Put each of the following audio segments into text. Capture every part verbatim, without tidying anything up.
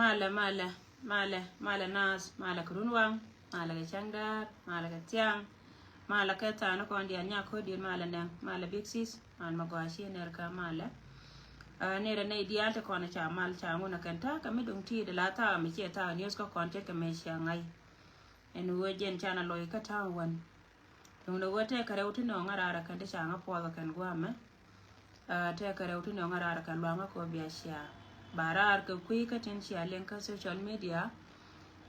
Malɛ, malɛ, malɛ, malɛ naath, malɛ kɛ runwaŋ, malɛ kɛ cäŋdäär, malɛ kɛ thiaŋ, malɛ kɛ tha̱a̱ŋ ni kɔn diaal nyak ko̱diɛn, malɛ nɛŋ, malɛ big sis, malɛ mɛ gɔaa ci nɛr kä malɛ. Nɛrɛ nɛy diaal ti kɔn ca mal ca ŋun ɛ kɛn ta̱a̱ kɛ mi duŋ ti di la tha̱a̱ mi ciɛ tha̱a̱ news kä kɔn ce̱tkɛ mɛ cia ŋa̱c. Ɛn ɣöö jɛn canɛ loc kä ta̱a̱ wän. Duŋdɛ wee tɛkɛ rɛw ti nɔŋ a raar ɛ kɛn ti ca ŋä puɔth ɛ kɛn gua̱a̱mɛ. Tɛkɛ rɛw ti nɔŋ a raar ɛ kɛn luaŋä kɛ wä bia cia ba raar kɛ kui̱ kä tin cia liŋ kä social media.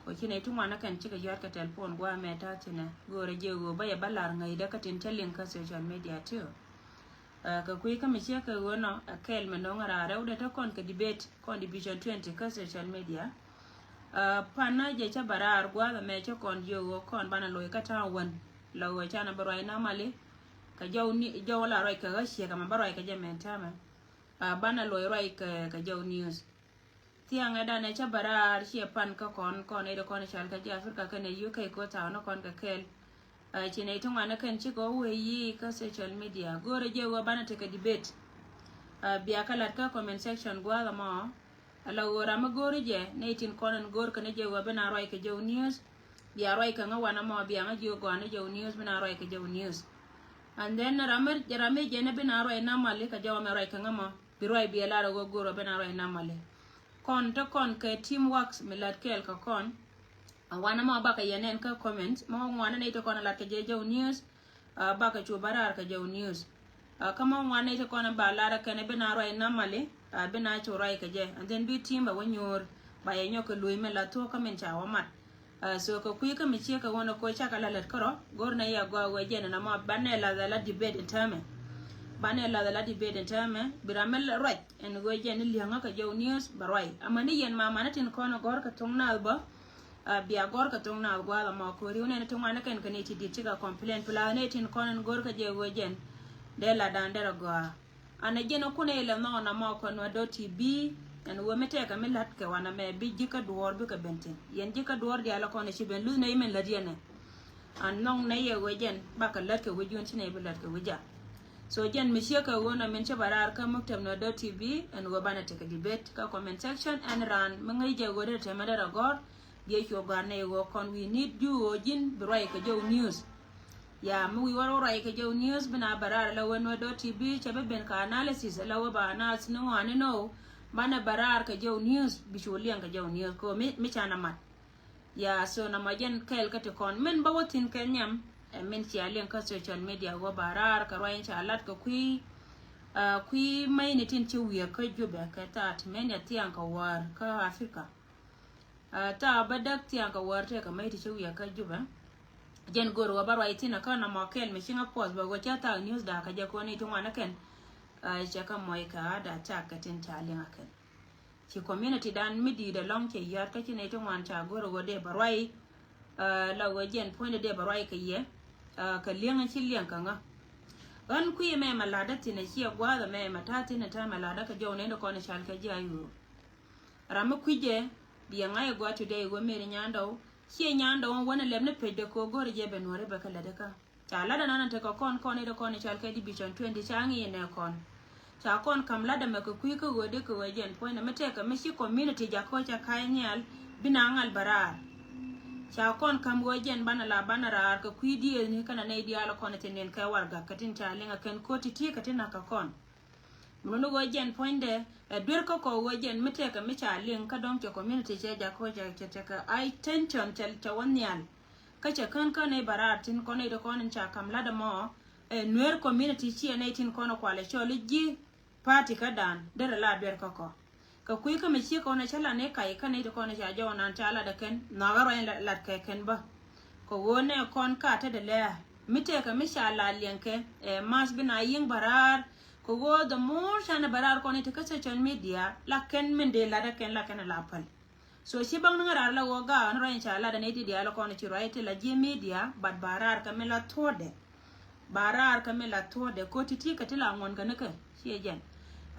Kɛ ci nɛy ti ŋuan ɛ kɛn cikɛ yɔ̱a̱t kɛ telephone gua̱a̱mɛ ta̱a̱ thinɛ go̱o̱rɛ jiɛ ɣöö bä yɛ bä lar ŋäcdä kä tin cä liŋ kä social media ti ɣöö kɛ kui̱ kä mi ciɛ kɛ ɣöö nɔ ɛ kɛl mi nɔŋ a raar rɛw dee te kɔn kɛ debate kɔn division twenty kä social media. Pan na jɛ cä ba raar gua̱a̱th ɛmɛ cä kɔn jiök ɣöö kɔn banɛ loc kä ta̱a̱ wän la ɣöö canɛ bä ruac normally. Kɛ jɔw ni jɔw la ruac kɛ ɣä ciek ɛmɛ bä ruac kɛ jɛ mɛn täämɛ. Banɛ loc ruac kɛ kɛ jɔw news. Thiaŋɛ danɛ cä ba raar ciɛ pan kä kɔn kɔn ɛ de kɔn cal kä ji̱ Africa kɛnɛ U K ko thaw ni kɔn kɛ kɛl. Ci nɛy ti ŋuan ni kɛn cikɛ wä wee yi kä social media go̱o̱rɛ jɛ wä banɛ tekɛ debate. Bia kä lat kä comment section gua̱a̱th ɛmɔ. Ala ɣöö ram mi go̱o̱ri jɛ nɛy tin kɔn in go̱o̱r kɛn jɛ wä bi na ruac kɛ jɔw news. Bia ruac kɛ ŋä wanɛ mɔ bia ŋä jiök gɔaa ni jɔw news bi na ruac kɛ jɔw news. And then ram mi ram mi jɛ ni bi na ruac normally kɛ jɔw mɛ ruac kɛ ŋä mɔ bi ruac bi ɛ lar ɣöö go̱o̱r wä bi na ruac normally. Kɔn te kɔn kɛ team works mi lat kɛɛl kɛ kɔn. A wanɛ mɔ bakɛ yɛ nɛn kä comment mɔ ŋuanɛ nɛy ti kɔn lat kɛ jɛ jɔw news. Bakɛ cu ba raar kɛ jɔw news. Kä mɔ ŋuan nɛy ti kɔn ba lar kɛn bi na ruac normally bi na cu ruac kɛ jɛ and then bi team ba wä nyuur ba yɛ nyɔk kɛ luc min la thuɔ̱k kä min ca wä mat. So kɛ kui̱ kä mi ciek kɛ wän ko cakɛ la lät kärɔ go̱r na yɛ gɔaa wee jɛn na mɔ banɛ lath ala debate in täämɛ. Banɛ lath ala debate in täämɛ bi ram mi ruac ɛn wee jɛn ni liäŋä kɛ jɔw news ba ruac amäni yɛn ma manä tin kɔn gɔ̱r kɛ thoŋ naath bä. Bia gɔr kɛ thoŋ naath gua̱a̱th ɛmɔ ko̱ri wä nɛn ti ŋuan ni kɛn kɛ ni ti di̱t cikɛ complain pla ni tin kɔn in go̱r kɛ jɛ wee jɛn. Dee la dan derɛ gɔaa. An ɛ jɛn ɛ kun ɛ ilɛ nhɔk ɛn ɛmɔ kɔn wä dot ti bi. Ɛn wee mi tɛkɛ mi la̱t kɛ wanɛ mɛ bi ji̱ kä duɔɔr bikɛ ben thi̱n yɛn ji̱ kä duɔɔr diaal ɛ kɔn ɛ ci ben luth nɛ imen la̱t yɛn ɛ. An nhɔk nɛ yɛ wee jɛn bakɛ la̱t kɛ wee ji̱ wän ci nɛ bi la̱t kɛ wee ja̱. So jɛn mi ciek kɛ wee nɔ min ci ba raar kä muktab nɔ dot ti bi ɛn wee banɛ tekɛ debate kä comment section ɛn raan mi ŋäc jɛ wee dee tɛmɛ derɛ gɔr. Biɛ cuɔ gɔ̱a̱r nɛ iwä kɔn wi̱i̱ ni̱t juuc ɣöö ji̱n bi ruac kɛ jɔw news. Ya mi wi̱i̱ wä ruac kɛ jɔw news bi na bɛ raar lɛ wen wä dot ti bi cɛ bi ben kɛ analysis lɛ wä ba analysis ni ŋɔaani ni ɣöö banɛ bɛ raar kɛ jɔw news bi cu liɛŋ kɛ jɔw news kɛ ɣöö mi canɛ mat. Ya so na ma jɛn kɛɛl kä ti kɔn min bä wä thi̱n kɛ nhiam. Ɛ min cia liɛŋ kä social media wä ba raar kɛ ruac in ca lat kɛ kui̱ kui̱ mɛy ni tin ci wi̱i̱ kä Jubɛ kɛ thaat mɛn ya thiaŋ kɛ wäär kä Africa. Thaak bä däk thiaŋ kɛ wäär tëë kɛ mec ti ci wiak kä Jubɛ. Jɛn go̱r wä bä ruac thi̱n kä nɔmɔ kɛl mi ci ŋä puɔth bä wä cä thaak news da̱a̱ kä jɛ kɔn i̱ ti ŋuan ɛ kɛn. Cɛ kä mɔc kɛ a da̱a̱ thaak kɛ tin ca liŋ ɛ kɛn. Ci community dan mi di̱i̱t ɛlɔ̱ŋ cɛ yäät kä ci nɛy ti ŋuan ca go̱r wä dee bä ruac. La wä jɛn puɔ̱nydɛ dee bä ruac kɛ yɛ. Kɛ liɛŋ ci liɛŋ kɛ ŋä. Ɣän kui̱ mɛ mɛ la̱tdä thi̱n ɛ ciɛ gua̱a̱th mɛ mɛ ta̱a̱ thi̱n ɛ ta̱a̱ mɛ la̱tdä kɛ jɔw nɛy ti kɔn ɛ cal kɛ ji̱ a yuur. Ram mi kui̱cɛ biɛ ŋa̱c ɛ gua̱a̱th today wä meri nyandɔw. Ciɛ nyandɔw wä ni lɛp ni pecdɛ kɛ ɣöö go̱rɛ jɛ bɛ nuɔ̱ri bɛ kɛ lätdɛ kä. Ca lat ɛnɔnɔ tekɛ kɔn kɔn i̱ dee kɔn i̱ cal kɛ division twenty ca ŋi̱i̱c nɛ kɔn. Ca kɔn ka̱m lat ɛmɛ kɛ kui̱ kä ɣöö dee kɛ ɣöö jɛn puɔ̱nydɛ mi tɛkɛ mi ci community jakä ca ka̱c nhial bi na ŋal bɛ raar. Ca kɔn ka̱m ɣöö jɛn banɛ la banɛ raar kɛ kui̱ diëëthni kɛnɛ nɛy diaal kɔn i̱ thi̱n niɛn kɛ warɛgak kɛ tin ca liŋ ɛ kɛn ko̱ti ti kɛ tin na̱k kɛ kɔn. Mi luni ɣöö jɛn puɔ̱nydɛ ɛ duer kä kɔ ɣöö jɛn mi tɛkɛ mi ca liŋ kä dɔ̱ŋ cɛ community cɛ jak kä cɛ cɛ tɛkɛ ai tension cɛ cɛ wä nhial. Kä cɛ kän kä nɛy bä raar tin kɔn nɛy ti kɔn in ca ka̱m lat ɛmɔ ɛ nuer community ciɛ nɛy tin kɔn ɛ kualɛ cɔl i̱ ji̱ party kä dan derɛ la duer kä kɔ. Kɛ kui̱ kä mi ci kɔn ɛ cä lat ni kac kä nɛy ti kɔn ɛ ca jɔw nan ca lat ɛ kɛn nhɔakä ruac lat kɛ kɛn bä. Kɛ ɣöö nɛ kɔn ka tetdɛ lɛ̈ɛ̈ mi tëëkɛ mi ca la liɛŋkɛ ɛ math bi na yi̱ŋ bä raar. Kɛ ɣöö the more canɛ bä raar kɔn i̱ ti kä social media la kɛn min dee latdä kɛn la kɛn ɛ la päl. So ci bäŋ ni ŋä raar la ɣöö ga̱a̱ ni ruac in ca latdä ni ti diaal kɔn i̱ ci ruac ti la ji̱ media but ba raar kɛ mi la thuɔ̱ɔ̱dɛ. Ba raar kɛ mi la thuɔ̱ɔ̱dɛ ko̱ ti ti kɛ ti la ŋuɔ̱n kɛ ni kɛ ciɛ jɛn.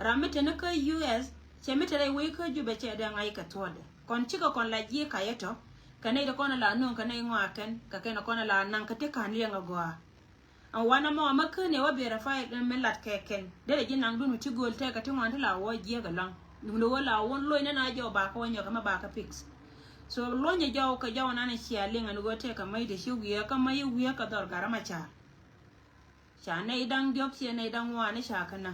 Ram mi te ni kä U S cɛ mi te rɛy wec kä Jubɛ cɛ dee ŋa̱c kɛ thuɔ̱ɔ̱dɛ. Kɔn cikɛ kɔn la ji̱ kayɛ tɔ kɛ nɛy ti kɔn la nuŋ kɛ nɛy ŋɔakɛn kɛ kɛn kɔn la naŋ kɛ ti ka̱n liɛŋ agɔaa. Ɛn wanɛ mɔ mɛ ken yɛ wä biɛ rɛ fay mi lat kɛ kɛn derɛ ji̱ naŋ dun mi ti gööl tɛkɛ ti ŋuan ti la wä jiɛk ɛlɔ̱ŋ. Ni wun wä la wun lo̱ny ni na jɔw ba kä wä nyɔk kɛ ma ba kä fix. So lo̱ny jɔw kɛ jɔw nan cia liŋ ɛn wä tëë kɛ mäc ti ci wiee kä mäc wiee kɛ dhɔr Gat Macar. Ca nɛy da̱ŋ diɔ̱k ciɛ nɛy da̱ŋ ŋuan ca kä na.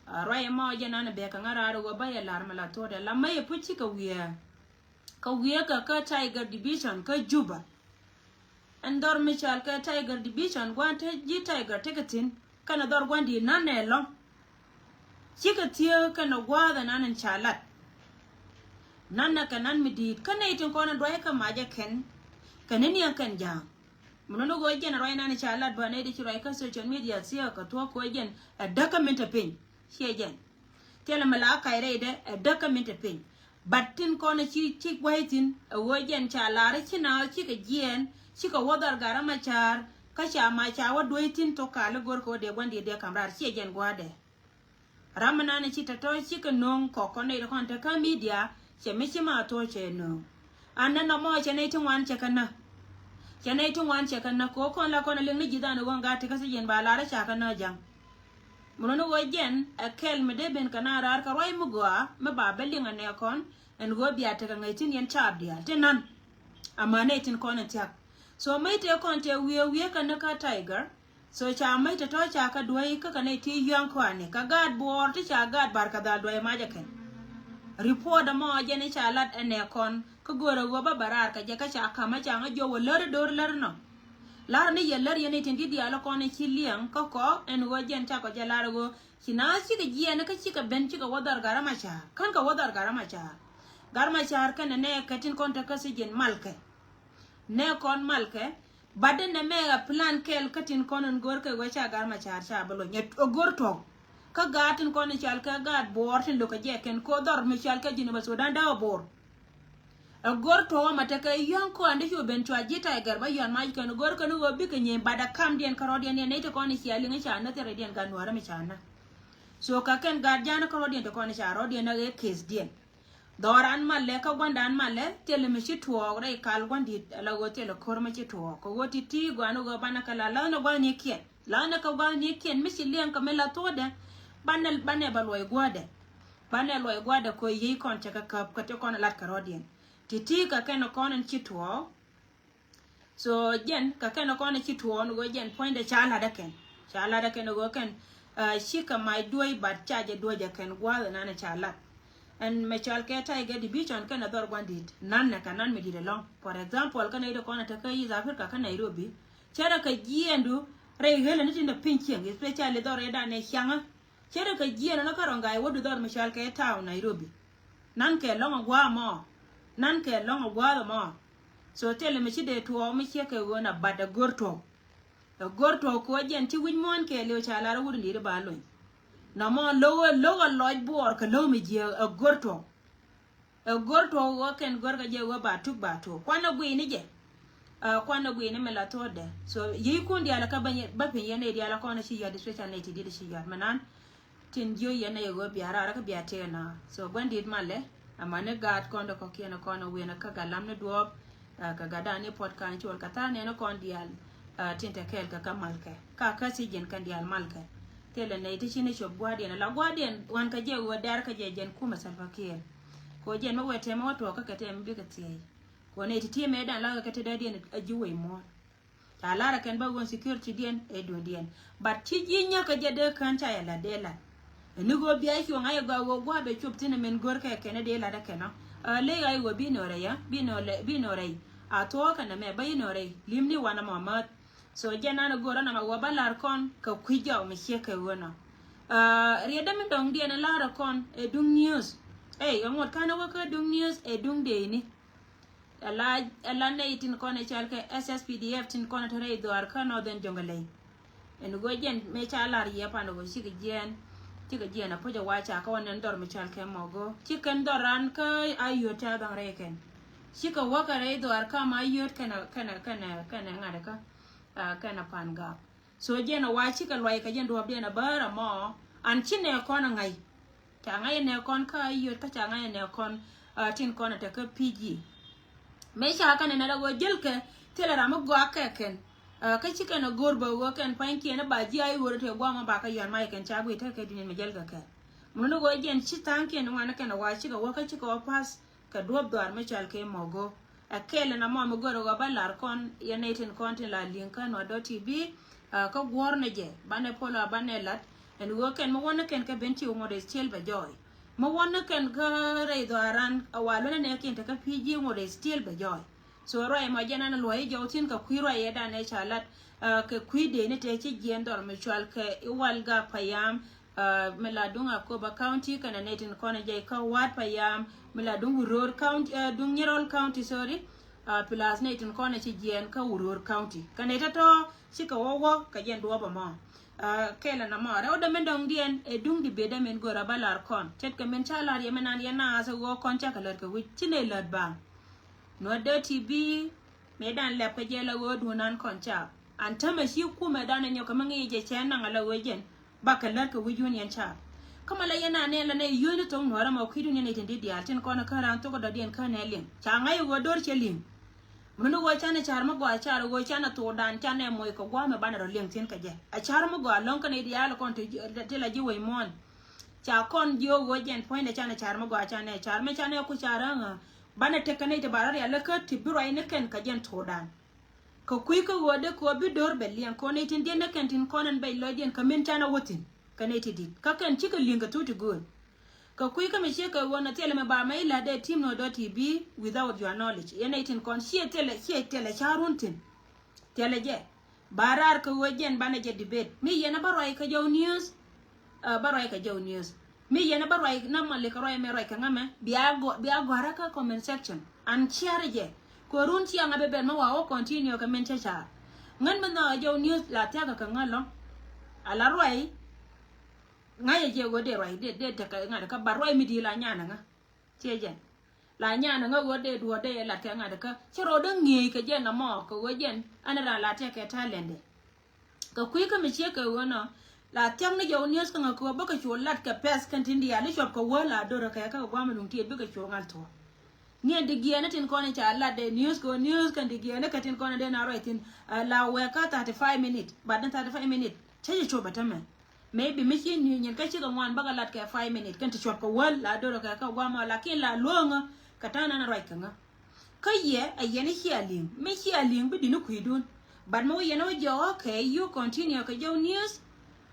A ruac ɛmɔ jɛ nan bɛ kɛ ŋa raar wä ba yɛ lar mi la thuɔ̱ɔ̱dɛ la mäc puc ci kɛ wiee. Kä wiee kɛ kä Tiger Division kä Juba. Ɛn dhɔr mi cɔal kɛ Tiger Division gua̱n te ji̱ Tiger tekɛ thi̱n kɛnɛ dhɔr gua̱n di̱i̱t nan nɛ lɔ̱ŋ. Cikɛ thiee kɛnɛ gua̱a̱th ɛnan ɛn ca lat. Nan nɛ kɛ nan mi di̱i̱t kä nɛy tin kɔn in ruac kä macɛ kɛn kɛ ni niɛŋ kɛn ja̱a̱ŋ. Mi nɔni ɣöö jɛn ruac nan in ca lat bä nɛy ti ci ruac kä social media thiee kɛ thuɔ̱k kɛ ɣöö jɛn ɛ däkä min te piny. Ciɛ jɛn. Thilɛ mi la kac rɛydɛ ɛ däkä min te piny. But tin kɔn ci ci gua̱c thi̱n ɛ ɣöö jɛn ca lar ci na cikɛ jiɛɛn cikɛ wä dhɔr Gat Macar. Kä ca ma ca wä duec thi̱n thok kali go̱r kɛ wä dee gua̱n di̱i̱t dee ka̱m raar ciɛ jɛn gua̱a̱dɛ. Ram mi nan ci tɔ̱tɔ̱ cikɛ no̱o̱ŋ kɔk kɔn nɛy ti kɔn te kä media cɛ mi ci ma thuɔ̱c cɛ no̱o̱ŋ. An nɛ nɔmɔ cɛ nɛy ti ŋuan cɛ kɛ näk. Cɛ nɛy ti ŋuan cɛ kɛ näk kɛ ɣöö kɔn la kɔn a liŋ ni ji̱ dhan ɣöö ŋa̱t ti kä thi̱ji̱n ba lar ca kɛ näk ja̱ŋ. Mi luni ɣöö jɛn ɛ kɛl mi dee ben kɛ na raar kɛ ruac mi gɔaa mi ba bɛ liŋ ɛ nɛ kɔn ɛn ɣöö bia tekɛ ŋäc thi̱n yɛn caap diaal ti nan. Amäni tin kɔn in thia̱k. So mäc tëë kɔn tëë wiee wiee kɛ ni kä Tiger. So ca mäc tɔ̱tɔ̱ ca kɛ duäc kä kɛ nɛy ti yɔ̱a̱ŋ kɔani kɛ gaat buɔɔr ti ca gaat bar kɛ dhal duäc macɛ kɛn. Report ɛmɔ jɛn i̱ ca lat ɛnɛ kɔn kä go̱o̱rɛ ɣöö bä bɛ raar kɛ jɛ kä ca ka̱mä ca ŋä jiɔ wä lär i̱ do̱r lär inɔ. Lar ni yɛ lär yɛn i̱ tin ti diaal kɔn i̱ ci liɛŋ kä kɔ ɛn ɣöö jɛn cakɔ jɛ lar ɣöö ci na cikɛ jiɛɛn kä cikɛ ben cikɛ wä dhɔr Gat Macar kän kɛ wä dhɔr Gat Macar. Gat Macar kɛnɛ nɛ kɛ tin kɔn te kä thi̱ji̱n malkɛ. Nɛ kɔn malkɛ. Bat dee nɛ mɛ a plan kɛl kä tin kɔn in go̱r kɛ wee ca Gat Macar ca bä lony ɛ go̱r tuɔk. Kä gaat tin kɔn in cɔal kɛ gaat buɔɔr tin lo̱k kɛ jɛ kɛn ko dhɔr mi cɔal kɛ Jinub Sudan da̱k a buɔɔr. Ɛ go̱r tuɔk ma tekɛ yɔ̱ŋ kɔn di cu ben cua ji̱ Tiger bä yɔn mac kɛn go̱r kɛn ɣöö bikɛ nyieny bat a kamdiɛn kärɔɔdiɛn yɛn nɛy ti kɔn in cia liŋ in ca näth yɛn rɛydiɛn gat nuäärä mi ca näk. So ka kɛn gaat ja̱a̱n kärɔɔdiɛn ti kɔn in ca rɔɔdiɛn a ɣee case diɛn. Dhɔran malɛ kä gua̱ndan malɛ thilɛ mi ci tuɔɔk rɛy kal gua̱n di̱t ala ɣöö thilɛ ko̱r mi ci tuɔɔk kɛ ɣöö ti̱ti̱ gɔani ɣöö banɛ kɛ la la̱thnɛ gua̱n ni kiɛn la̱thnɛ kɛ gua̱n ni kiɛn mi ci liɛŋ kɛ mi la thuɔ̱ɔ̱dɛ. Banɛ banɛ bɛ luɔc gua̱dɛ. Banɛ luɔc gua̱dɛ kɛ ɣöö yiey kɔn cɛ kɛ käp kɛ ti kɔn lat kɛ rɔ̱diɛn. Ti̱ti̱ kɛ kɛn kɔn in ci tuɔɔk. So jɛn kɛ kɛn kɔn ci tuɔɔn ɣöö jɛn puɔ̱nydɛ ca latdä kɛn ca latdä kɛn ɣöö kɛn. Cikɛ mac duɔ̱c bat ca jɛ duɔ̱c ɛ kɛn gua̱a̱th ɛnan ca lat. Ɛn mɛ cɔal kɛ Tiger Division kɛn ɛ dhɔr gua̱n di̱t nan nɛ kɛ nan mi di̱t ɛlɔ̱ŋ. For example kɛn ɛ i̱ dee kɔn ɛ te kä East Africa kä Nairobi. Cɛ rɛ kɛ jiɛɛndu rɛy ɣelɛ ni tin dee piny cieŋ especially dhɔr rɛy danɛ ciaŋä. Cɛ rɛ kɛ jiɛɛn ɔnɔ kä Rongai wädu dhɔr mi cɔal kɛ town Nairobi. Nan kɛ lɔ̱ŋ a gua̱a̱ mɔ. Nan kɛ lɔ̱ŋ a gua̱a̱ mɔ. So thilɛ mi ci dee tuɔɔk mi ciɛ kɛ ɣöö na bat a go̱r tuɔɔk. A go̱r tuɔɔk kɛ ɣöö jɛn ci wi̱c muɔ̱ɔ̱n kɛ liw ca lar a wut in di̱i̱t ba lony. Nɔmɔ lo̱k a lo̱k a lɔc buɔɔr kɛ lo̱k mi jiɛ a go̱r tuɔɔk. Ɛ go̱r tuɔɔk ɣöö kɛn go̱r kɛ jɛ ɣöö ba tuk ba tuɔɔk kuanɛ gui̱ni jɛ. Ɛ kuanɛ gui̱ni mi la thuɔ̱ɔ̱dɛ so yi̱i̱kun diaal kä bä piny yɛn nɛy diaal kɔn ci yɔt especially nɛy ti di̱t ci yɔt mi nan. Tin jiö yɛn nɛy ɣöö bia raar kä bia tëë na so gua̱n di̱t malɛ. Amäni gaat kɔn dee kɔ̱kiɛn kɔn wi̱n kä gat lam ni duɔ̱ɔ̱p. Kɛ gatdan ni puɔt ka̱n cuɔl kɛ tha̱a̱ŋ nɛn kɔn diaal. Tin te kɛɛl kɛ kä malkɛ ka kä thiec jɛn kɛn diaal malkɛ. Thilɛ nɛy ti ci ni cop gua̱a̱rdiɛn ala gua̱a̱rdiɛn wan kɛ jɛ ɣöö dɛr kɛ jɛ jɛn kumɛ Salva Kiir. Kɛ ɣöö jɛn mi wee tɛmɛ wä tuɔɔk kä kɛ tɛmɛ bikɛ thiec. Kɛ ɣöö nɛy ti ti mëëdan lakɛ kɛ ti dɛɛdiɛn a ji̱ wec muɔ̱ɔ̱n. Ca lar ɛ kɛn bä ɣöö security diɛn ɛ duŋdiɛn. But ci ji̱ nyäk kɛ jɛ dee kään ca yɛ la̱t dee la̱t. Ɛn ni ɣöö bia cuɔ̱ŋ a yɛ gɔaa ɣöö gua̱a̱ bɛ cop thi̱n ɛmɛn go̱r kɛ kɛn ɛ dee la̱t ɛ kɛn ɔ. Ɛ ley a yɛ ɣöö bi nöörɛ yɛ bi nöörɛ bi nöörɛ. A thuɔ̱ɔ̱k kɛn ɛmɛ bä yi nöörɛ lim ni wanɛ mɔ määth. So jɛn an a go̱o̱r an ama wä ba lar kɔn kɛ kui̱ jɔk mi ciek kɛ ɣöö nɔ. Riɛt dämi dɔ̱ŋ diɛn ɛ lar ɛ kɔn ɛ duŋ news. Ey ɛ ŋuɔ̱t ka̱n ɛ wä kä duŋ news ɛ duŋ dee ni. Ɛ la ɛ la nɛy tin kɔn ɛ cal kɛ S S P D F tin kɔn ɛ te rɛy dhuaar kä Northern Jonglei. Ɛn ɣöö jɛn mëë ca lar yɛ pan ɣöö cikɛ jiɛɛn. Cikɛ jiɛɛn a puc a waca kä wä nɛn dhɔr mi cal kɛ mɔgɔ ci kɛn dhɔr ran kä a yöt ca dhaŋ rɛy kɛn. Cikɛ wäkɛ rɛy dhuaar kä ma yöt kɛnɛ kɛnɛ kɛnɛ kɛnɛ ŋa̱t kä. Kɛnɛ pan gak. So jɛn a wa cikɛ luac kɛ jɛn duɔ̱ɔ̱pdiɛn a bäär a mɔ an ci nɛ kɔn a ŋa̱c. Ca ŋa̱c nɛ kɔn kä a yöt kä ca ŋa̱c nɛ kɔn. Tin kɔn a te kä P G. Mëë ca kɛn a nɛ la ɣöö jälkɛ thilɛ ram mi gɔaa kɛ kɛn. Kä ci kɛn a go̱r bä ɣöö kɛn pa̱nykiɛn a ba ji̱ a i̱ ɣöö rɛ te gua̱a̱m a ba kä yɔ̱a̱n mac kɛn ca guiy tekɛ dunia mi jälkɛ kɛ. Mun ni ɣöö jɛn ci tha̱a̱ŋkiɛn ŋuan kɛn a wa cikɛ wä kä cikɛ wä pass kɛ duɔ̱p dhuaar mi cɔal kɛ mogo. Ɛ kɛl ɛn amɔ mi görɛ ɣöö ba lar kɔn yɛn nɛy tin kɔn tin la li̱ŋ kä Nuer dot T V. Kä guɔ̱r ni jɛ banɛ polo a banɛ lat ɛn ɣöö kɛn mi wä ni kɛn kä ben ti ŋuɔ̱t ɛ still bɛ jɔɔy. Mi wä ni kɛn kä rɛy dhɔaaran a wa luɛn nɛ kiɛn te kä pi̱i̱ ji̱ ŋuɔ̱t ɛ still bɛ jɔɔy. So ruac mɔ jɛn an luɔ̱c i̱ jɔw thi̱n kɛ kui̱ ruac yɛ danɛ ca lat kɛ kui̱ dee ni tɛ ci jiɛn dhɔr mi cual kɛ i̱ wal gak payam. Mi la duŋ Akoba County kɛnɛ nɛy tin kɔn jɛ kä Wat payam, mi la duŋ Wuror County, duŋ Nyirol County, sorry. Plus nɛy tin kɔn ci jiɛn kä Wuror County kɛnɛ tɔtɔ cikɛ wä wä kɛ jɛn duɔpɔ mɔ. Kɛlɛ na mɔ rɛw dɛ min dɔŋdiɛn ɛ duŋ di bedɛ min görä ba lar kɔn ce̱tkɛ min ca lar yɛ min an yɛ naath ɛ ɣöö kɔn cakɛ lät kɛ wi̱c ci nɛy lät ba. Nuɔ̱t dee ti bi mëë dan lɛp kɛ jɛ la ɣöö duun an kɔn ca an tämɛ ci kumɛ dan ɛ nyɔk kɛ mi ŋi̱i̱c jɛ cɛ naŋ ala ɣöö jɛn bakɛ lät kɛ wi̱c yun yɛn ca. Kä mɛ la yɛn an nɛ la nɛ yio̱ni thoŋ nuɔ̱ɔ̱rä mɛ kui̱dun yɛn itin di diaal tin kɔn kä raan thok dɔ̱diɛn kä nɛ liŋ ca ŋa̱c ɣöö do̱r cɛ liŋ. Mun ni ɣöö canɛ car mi gɔaa car ɣöö canɛ thokdan canɛ moc kɛ gua̱a̱mɛ banɛ rɔ liŋ thi̱n kɛ jɛ a car mi gɔaa lɔ̱ŋ kɛn i̱ diaal kɔn ti la ji̱ wec muɔ̱ɔ̱n. Ca kɔn jiök ɣöö jɛn puɔ̱nydɛ canɛ car mi gɔaa canɛ car mi canɛ ku car ɣä ŋä. Banɛ tekɛ nɛy ti ba rɔ rial lä kä ti bi ruac ni kɛn kɛ jɛn thokdan. Kɛ kui̱ kä ɣöö dee kɛ ɣöö bi do̱r bɛ liɛŋ kɛ ɣöö nɛy tin diɛn ni kɛn tin kɔn ɛn bɛc lɔcdiɛn kɛ min canɛ wä thi̱n kɛ nɛy ti di̱t kä kɛn cikɛ li̱ŋ kɛ thuk ti gööl. Kɛ kui̱ kä mi ciek kɛ ɣöö nɔ thilɛ mi ba mɛ i̱ la̱t dee team nɔ dɔ̱ ti bi without your knowledge yɛn nɛy tin kɔn ciɛ thilɛ ciɛ thilɛ ca̱r wun thi̱n. Thilɛ jɛ ba raar kɛ ɣöö jɛn banɛ jɛ debate mi yɛn a bä ruac kɛ jɔw news. Bä ruac kɛ jɔw news mi yɛn a bä ruac na mali kɛ ruac mɛ ruac kɛ ŋa mɛ bia gɔ̱a̱rä kä comment section an ciarɛ jɛ. Kɛ run ciaŋ a bɛ ben mɛ wa wä continue kɛ min cɛ caar ŋän mi nhɔk a jɔw news la thiakä kɛ ŋä lɔ̱ŋ. A la ruac ŋa̱cɛ jɛ ɣöö dee ruac dee dee tekɛ ŋa̱t kä ba ruac mi di la nyanɛ ŋä. Ciɛ jɛn la nyanɛ ŋä ɣöö dee duɔ̱ɔ̱r dee yɛ lat kɛ ŋa̱t kä ci rɔɔdä ŋi̱eec kɛ jɛn amɔ kɛ ɣöö jɛn an raan la tekɛ talent. Kɛ kui̱ kä mi ciek kɛ ɣöö nɔ la thia̱k ni jɔw news kä ŋä kɛ ɣöö bäkɛ cu lat kɛ pɛth kɛn tin diaal i̱ cuɔp kɛ wä la do̱rä kɛ kä kɛ gua̱a̱mɛ luŋ tiet bikɛ cu ŋal thuɔ̱k. Niɛn di giɛɛni tin kɔn i̱ ca lat dee news kɛ ɣöö news kɛn di giɛɛni kɛ tin kɔn i̱ dee na ruac thi̱n. La wɛɛkä thirty five minute but ni thirty five minute cä ci cuɔp ɛ tämɛ. Maybe mi ci ni nyin kä cikɛ ŋuan bäkɛ lat kɛ five minute kɛn ti cuɔp kɛ wäl la do̱rä kɛ kä guamɔ lakin la luɔ̱ŋä kɛ ta̱a̱ nan ruac kɛ ŋä. Kä yɛ a yɛn i̱ cia li̱ŋ mi cia li̱ŋ bi di̱n i̱ kui̱dun. But mi wä yɛn wä jiɔ okay you continue kɛ jɔw news.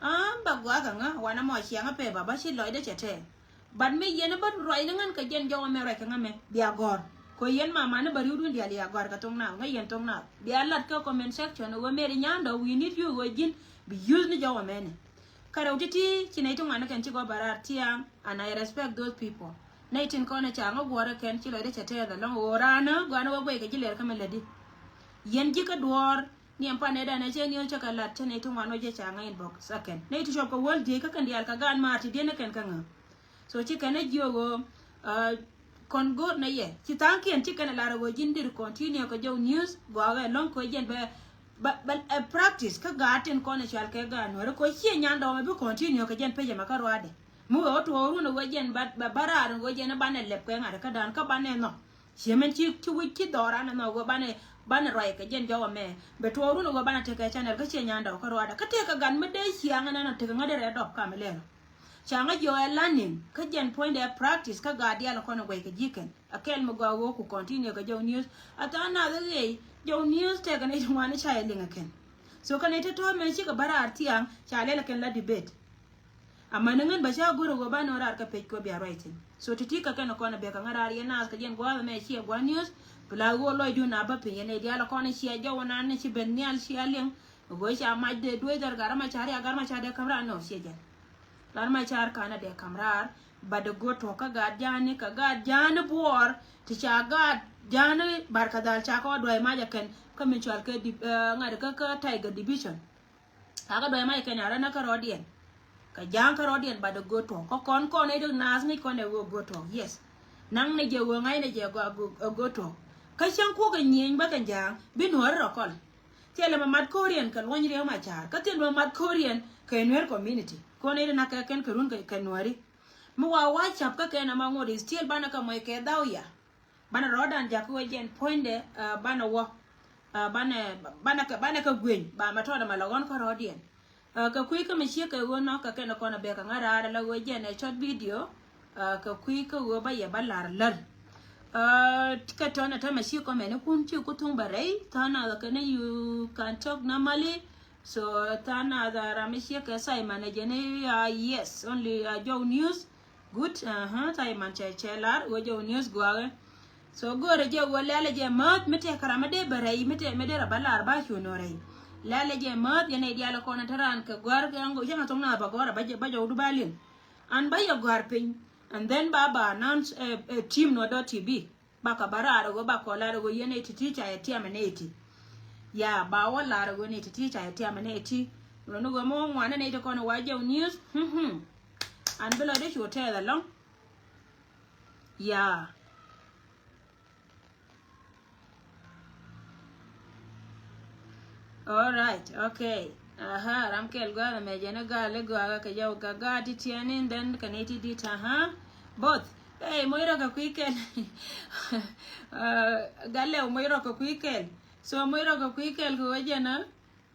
Am ba gɔaa kɛ ŋä wanɛ mɔ ciaŋä pɛ ba ba ci lɔcdä cɛ tɛɛ. But mi yɛn bä ruac ni ŋän kɛ jɛn jɔwä mɛ ruac kɛ ŋä mɛ bia gɔr. Kɔ yɛn mama ni bä riwdun dial ya gɔr kɛ thok nath ŋä yɛn thok nath bia lat kɛ comment section wä meri nyandɔ we need you wä ji̱n bi use ni jɔwä mɛni. Kɛ rɛw ti̱ti̱ ci nɛy ti ŋuan ni kɛn ci gɔp bɛ raar tiaŋ and I respect those people. Nɛy tin kɔn ɛ ca ŋä guɔrɛ kɛn ci lɔcdɛ cɛ tɛth alɔŋ ɣöö raan ni gɔanɛ wä guɛy kɛ ji̱ lɛr kä mɛ lätdi. Yɛn ji̱ kä duɔɔr ni ɛn pan nɛy dan ɛ cɛ niöl cä kɛ lat cä nɛy ti ŋuan wä jɛ ca ŋä inbox ɛ kɛn nɛy ti cuɔp kɛ wäl diec kä kɛn diaal kɛ gaan maar ti diɛn ɛ kɛn kä ŋä. So ci kɛn ɛ jiök ɣöö kɔn go̱o̱r nɛ yɛ ci tha̱a̱ŋkiɛn ci kɛn ɛ lar ɛ ɣöö ji̱n dir continue kɛ jɔw news gɔakɛ lɔ̱ŋ kɛ jɛn bɛ bɛ bɛ ɛ practice kä gaat tin kɔn ɛ cual kɛ gaat nuɔ̱ri kɛ ciɛ nyan dɔmɛ bi continue kɛ jɛn pecɛ mɛ kä ruaadɛ. Mi wee wä tuɔɔk run ɛ ɣöö jɛn bɛ bɛ raar ɛ ɣöö jɛn ɛ banɛ lɛp kɛ ŋa̱t kä dan kä banɛ nhɔk. Ciɛ mɛn ci ci wi̱c ci dhɔran ɛ nhɔk ɣöö banɛ banɛ ruac kɛ jɛn jɔwɛ mɛ bɛ tuɔɔk run ɛ ɣöö banɛ tekɛ channel kä ciɛ nyan dɔmɛ kä ruaadɛ kä tekɛ gat mi dee ciaŋ ɛn ɛn ɔ tekɛ ŋädɛ rɛɛ dɔp kam ɛ lɛl. Ca ŋä jiɔ ɛ learning kä jɛn puɔ̱nydɛ practice kä gaat diaal kɔn ɛ guɛc kɛ ji̱ kɛn. A kɛl mi gɔaa ɣöö ku continue kɛ jɔw news. A tha̱a̱ŋ nath ɛ ɣɛy jɔw news tɛkɛ nɛy ti ŋuan ca yɛ liŋ ɛ kɛn. So kɛ nɛy ti tɔ̱ mɛn cikɛ bä raar thiaŋ ca lɛl ɛ kɛn la debate. Amäni ŋän bä ca go̱r ɛ ɣöö ba nɔ raar kɛ pec kɛ bia ruac thi̱n. So ti̱ti̱ kɛ kɛn kɔn ɛ bek kɛ ŋä raar yɛn naath kɛ jɛn gua̱a̱th ɛmɛ ciɛ gua̱a̱th news. Bi la ɣöö lɔcdun a bä piny yɛn nɛy diaal kɔn ɛ ciɛ jɔw ɛnan ci ben nhial cia liŋ. Ɛ ɣöö ca mac dee duec dhar gat rɛ ma ca riak gat rɛ ma ca dee käm raar nɔ ciɛ jɛn. Lat ma car kanɛ dee kam raar. But the good talk kä gaat ja̱a̱ni kɛ gaat ja̱a̱ni buɔɔr ti ca gaat ja̱a̱ni barkadhal ca kɛ wä duay mac ɛ kɛn kä min cual kɛ ŋa̱t kä kä Tiger Division. Ca kɛ duay mac ɛ kɛn a rɛn kä rɔɔdiɛn. Kɛ ja̱a̱ŋ kä rɔɔdiɛn but the good talk kä kɔn kɔn ɛ dee naath ŋi̱c kɔn ɛ ɣöö good talk yes. Naŋ ni jɛ ɣöö ŋa̱cnɛ jɛ ɛ good talk kä cäŋ kuɔk ɛ nyieny bä kɛn ja̱a̱ŋ bi nuɔ̱ɔ̱ri rɔ kɔl. Thilɛ mɛ mat ko̱riɛn kɛ luɔ̱ny riɛw ma ca̱a̱r kä thil mɛ mat ko̱riɛn kɛ nuer community. Kɔn in na kɛ kɛn kɛ run kɛ nuɛri. Mi wa wa cap kä kɛn ama ŋot is still banɛ kɛ mɔc kɛ dhau ya. Banɛ rɔɔdan jak kä wä jɛn puɔ̱nydɛ banɛ wä. Banɛ banɛ kɛ banɛ kɛ gueny ba mɛ tɔɔdɛ ma lɛ ɣɔn kä rɔɔdiɛn. Kɛ kui̱ kä mi ciek kɛ ɣöö nɔ kɛ kɛn kɔn a bek kɛ ŋa̱ raar ala ɣöö jɛn ɛ short video. Kɛ kui̱ kä ɣöö ba yɛ ba lar lär. Kɛ tɔn a tämɛ ci kɔmɛn kun ci ku thuŋ bɛ rɛy than a kɛ ni you can talk normally. So than a ram mi ciek kɛ Simon a jɛn a yes only a Jow News. Good. Simon cɛ cɛ lar ɣöö Jow News gua̱a̱kɛ. So go̱o̱rɛ jɛ wä lɛlɛ jɛ määth mi tɛk kɛ ram mi dee bɛ rɛy mi tɛk mi dee rɛ ba lar ba cu nɔ rɛy. Lɛlɛ jɛ määth yɛn nɛy diaal kɔn in te raan kɛ gɔ̱a̱r kɛ ŋo̱ cäŋ a thok na ba gɔ̱a̱r a ba jɛ ba jɛ wä du ba liŋ. An ba yɛ gɔ̱a̱r piny and then ba ba announce team nɔ dot T V. Ba kɛ ba raar ɛ ɣöö ba kɔ lar ɛ ɣöö yɛn nɛy ti̱ti̱ ca yɛ tiam ɛ nɛy ti. Ya ba wä lar ɛ ɣöö nɛy ti̱ti̱ ca yɛ tiam ɛ nɛy ti. Run ni ɣöö mi wä ŋuan ɛ nɛy ti kɔn ɛ wa Jow News. An bi lɔ dee cu tɛth ɛlɔ̱ŋ. Ya. All right, okay. Aha, ram kɛl gua̱a̱th ɛmɛ jɛn ɛ gal ɛ gɔaa kɛ jɔw kä gaat ti tiɛɛni, then kɛ nɛy ti di̱t, aha. Both. Hey, moc rɔ kɛ kui̱ kɛl. Gal lɛw moc rɔ kɛ kui̱ kɛl. So moc rɔ kɛ kui̱ kɛl kɛ wä jɛn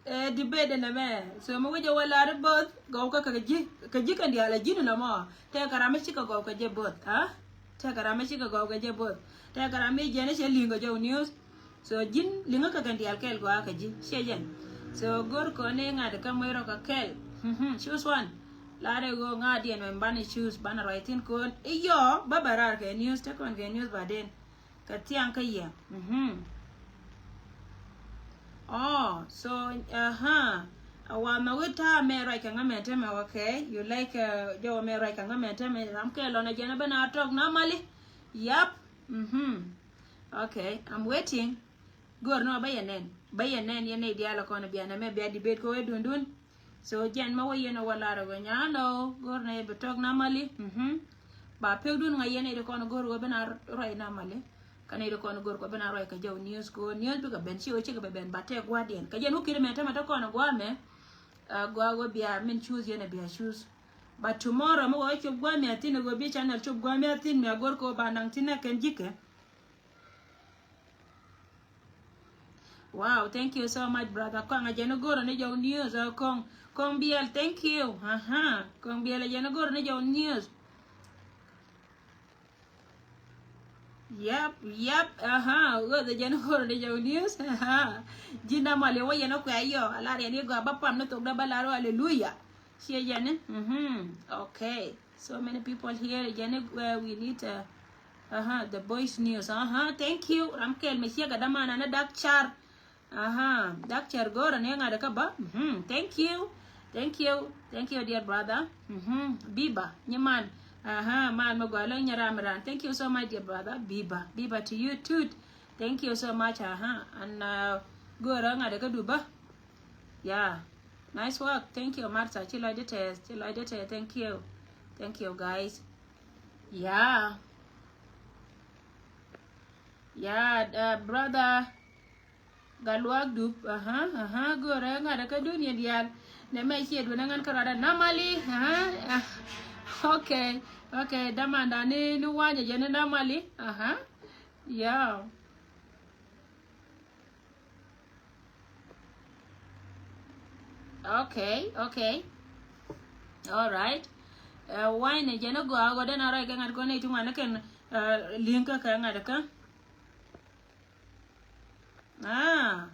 ɛ debate ɛn ɛmɛ. So mi wä jɛ wä lar both gɔw kä kɛ ji̱ kɛ ji̱ kɛn diaal ɛ ji̱n ɛn ɛmɔ. Tɛkɛ ram mi cikɛ gɔw kɛ jɛ both, ah? Tɛkɛ ram mi cikɛ gɔw kɛ jɛ both. Tɛkɛ ram mi jɛn cɛ li̱ŋ kɛ jɛ news. So ji̱n li̱ŋä kɛ kɛn diaal kɛɛl gɔaa kɛ ji̱ ciɛ jɛn. So go̱r kɔn ni ŋa̱t kä moc rɔ kɛ kɛɛl. Choose one. Lar ɛ ɣöö ŋa̱t diɛn mɛ banɛ choose banɛ ruac thi̱n kɔn i̱ yɔ bä bɛ raar kɛ news te kɔn kɛ news ba den. Kɛ thiaŋ kä yɛ. Oh, so, aha. A wa mɛ wi̱i̱ ta̱a̱ mɛ ruac kɛ ŋa mɛ tämɛ, okay. You like jɔwä mɛ ruac kɛ ŋa mɛ tämɛ. Ram kɛ lɔn a jɛn a ben a talk normally. Yap. Okay, I'm waiting. Go̱r ni wa bä yɛ nɛn bä yɛ nɛn yɛ nɛy diaal a kɔn a bia nɛ mɛ bia debate kɛ wee dundun. So jɛn mɛ wä yɛn a wä lar a wä nyan lɔ go̱r nɛ yɛ bɛ talk normally. Ba pek dun ŋa yɛn a yɛ di kɔn a go̱r wä ben a ruac normally. Kä nɛ yɛ di kɔn a go̱r kɔ ben a ruac kɛ jɔw news kɛ wä news bikɛ ben ci wä cikɛ bɛ ben ba tɛk gua̱diɛn kɛ jɛn wä kiri mɛ tämɛ te kɔn a gua̱ mɛ. Gua̱ wä bia min choose yɛn a bia choose. But tomorrow mɛ wä cop gua̱ mɛ a thin a wä bi channel cop gua̱ mɛ a thin mɛ a go̱r kɛ wä ba naŋ thin a kɛn ji̱kɛ. Wow, thank you so much, brother. Kɔŋ a jɛn go̱r ni jɔw news, uh, kɔŋ kɔŋ biɛl, thank you. Aha, kɔŋ biɛl a jɛn go̱r ni jɔw news. Yep, yep, aha, wä the jɛn go̱r ni jɔw news. Aha, ji̱n da mali wä yɛn kuɛ yɔ a lar yɛn i̱ gɔaa ba pam ni thok da ba lar wä hallelujah. Ciɛ jɛn ni. Okay. So many people here. Jɛn ni, uh, we need, uh, aha, the voice news. Aha, thank you. Ram kɛl mɛ ciɛ gɛ daman ani dak car. Aha, dak car go̱o̱rɛ ni ŋa̱t kä ba. Thank you. Thank you. Thank you, dear brother. Biba nyi man. Aha, man mɛ gɔaa lɔ nyɛ ram ran. Thank you so much, dear brother. Biba, biba to you too. Thank you so much. Aha, and, uh, go̱o̱rɛ ŋa̱t kä du ba. Yeah. Nice work. Thank you, Martha. Ci lɔcdä tɛth, ci lɔcdä tɛth. Thank you. Thank you, guys. Yeah. Yeah, uh, brother Galuak Dup. Aha, aha, go̱rɛ ŋa̱t kä dunia diaal. Nɛ mɛ ciɛ duɔ̱n ŋa̱n kärɔadä normally. Aha, ah, okay. Okay, damanda ni, ni wanyɛ jɛ ni normally. Aha. Yeah. Okay, okay. All right. Uh, wine jɛn a gɔaa gɔaa den a rɔy kɛ ŋa̱t kɔn nɛ ti ŋuan kɛn, uh, liŋ kä kɛ ŋa̱t kä. Ah.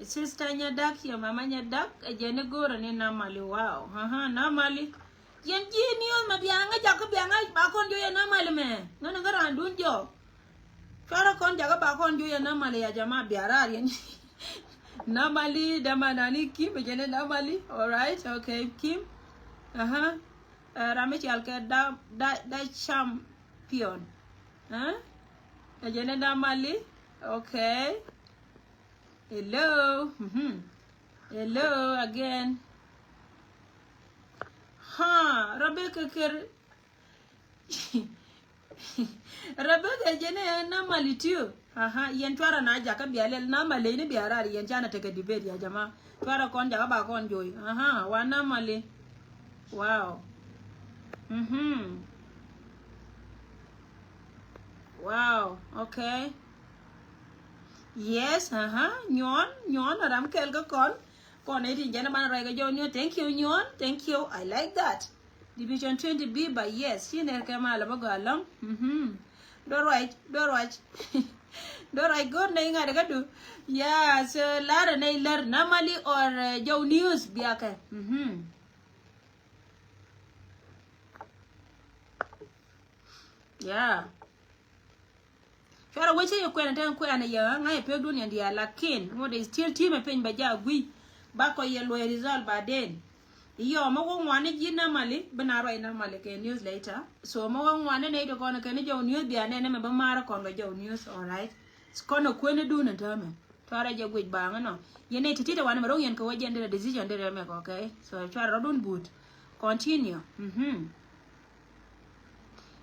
Sister Nyadak, your mama Nyadak, a jɛn a go̱r ni normally, wow. Aha, normally. Yɛn ji̱ news mɛ biaŋä jakä biaŋä ba kɔn juɔyɛ normally mɛ. Ŋän ŋä raan dun jɔ. Cuarɛ kɔn jakä ba kɔn juɔyɛ normally ya jama bia raar yɛn. Normally, dama nani Kim, jɛn ni normally. All right, okay, Kim. Aha. Ɛ, ram mi cial kɛ da, da, da champion. Ɛ? Ɛ jɛn ni normally. Okay. Hello. Hello again. Ha, Rebecca Ker. Rebecca jɛn ni normally too. Aha, yɛn cuarɛ na jakä bia lɛl normally ni bia raar yɛn canɛ tekɛ debate ya jama. Cuarɛ kɔn jakä ba kɔn joy. Aha, wa normally. Wow. Wow, okay. Yes, aha, nyuɔn, nyuɔn a ram kɛl kä kɔn. Kɔn nɛy tin jɛn banɛ ruac kɛ jɔw ni, thank you Nyuɔn, thank you, I like that. Division twenty B ba, yes, ci nɛr kɛ malɛ bä gɔaa lɔŋ. Mhm. Duɔr ruac, duɔr ruac. Duɔr ruac go̱r nɛy ŋa̱t kä du. Yeah, so larɛ nɛy lär Namali or, uh, Jɔw News biakɛ. Mhm. Yeah. Cuarɛ wecä yɛ kuɛn tɛn kuɛn yɛ ŋa̱c yɛ pek dun yɛn diaal, lakin ŋot is still team ɛ piny bɛ ja guiy. Ba kɔ yɛ luɔy result baden. Iyɔ mɛ wä ŋuani ji̱ Namali bi na ruac Namali kɛ news later. So mɛ wä ŋuani nɛy ti kɔn kɛn Jɔw News bia nɛn mɛ bä marä kɔn kɛ Jɔw News, alright. Kɔn ɛ kueni dun ɛ täämɛ. Cuarɛ jɛ guic baŋ inɔ. Yɛn nɛy ti ti tɛ wanɛ mɛ ro̱ŋ yɛn kɛ wä jɛn derɛ decision derɛ mɛ kɔ, okay. So cuarɛ rɔ̱dun but. Continue. Mhm.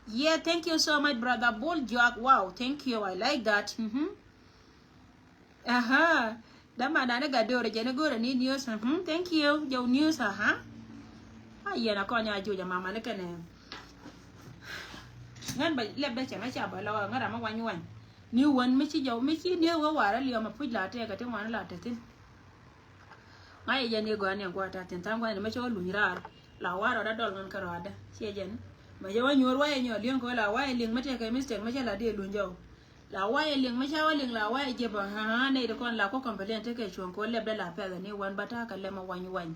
Yeah, thank you so much, brother Bol Juak. Wow, thank you. I like that. Mhm. Aha. Dama nani gadore jene gore ni news. Mhm. Thank you. Jɔw News, aha. A yɛn a kɔnya juja mama ni kene. Ŋän ba lɛp da cɛŋ a ca ba la wa ŋän ram a wany wany. Ni wan mi ci jɔw mi ci ni wa wara liɔm a puc la te ka ti ŋwan la te tin. Ŋa̱c yɛ jɛn i̱ gɔaa ni ɛn gua̱a̱th ta̱thi̱n tha̱a̱ŋ gua̱a̱th ni mɛ cä wä luny raar. La wa̱a̱ rɔɔdä dɔl ŋän kä rɔɔdä ciɛ jɛn. Mɛ cä wä nyuɔ̱ɔ̱r wa̱a̱ yɛ nyɔɔl yieŋ kɛ wä la wa̱a̱ yɛ liŋ mɛ tëëkɛ mistake mɛ cä la dee luny jɔw. La wa̱a̱ yɛ liŋ mɛ cä wä liŋ la wa̱a̱ yɛ jiɛp ɣa̱a̱ nɛy ti kɔn la kɔ complain tekɛ cuɔ̱ŋ kɛ wä lɛpdä la pɛth ɛn i̱ wän bä ta̱a̱ kɛ lɛm ɛ wany wany.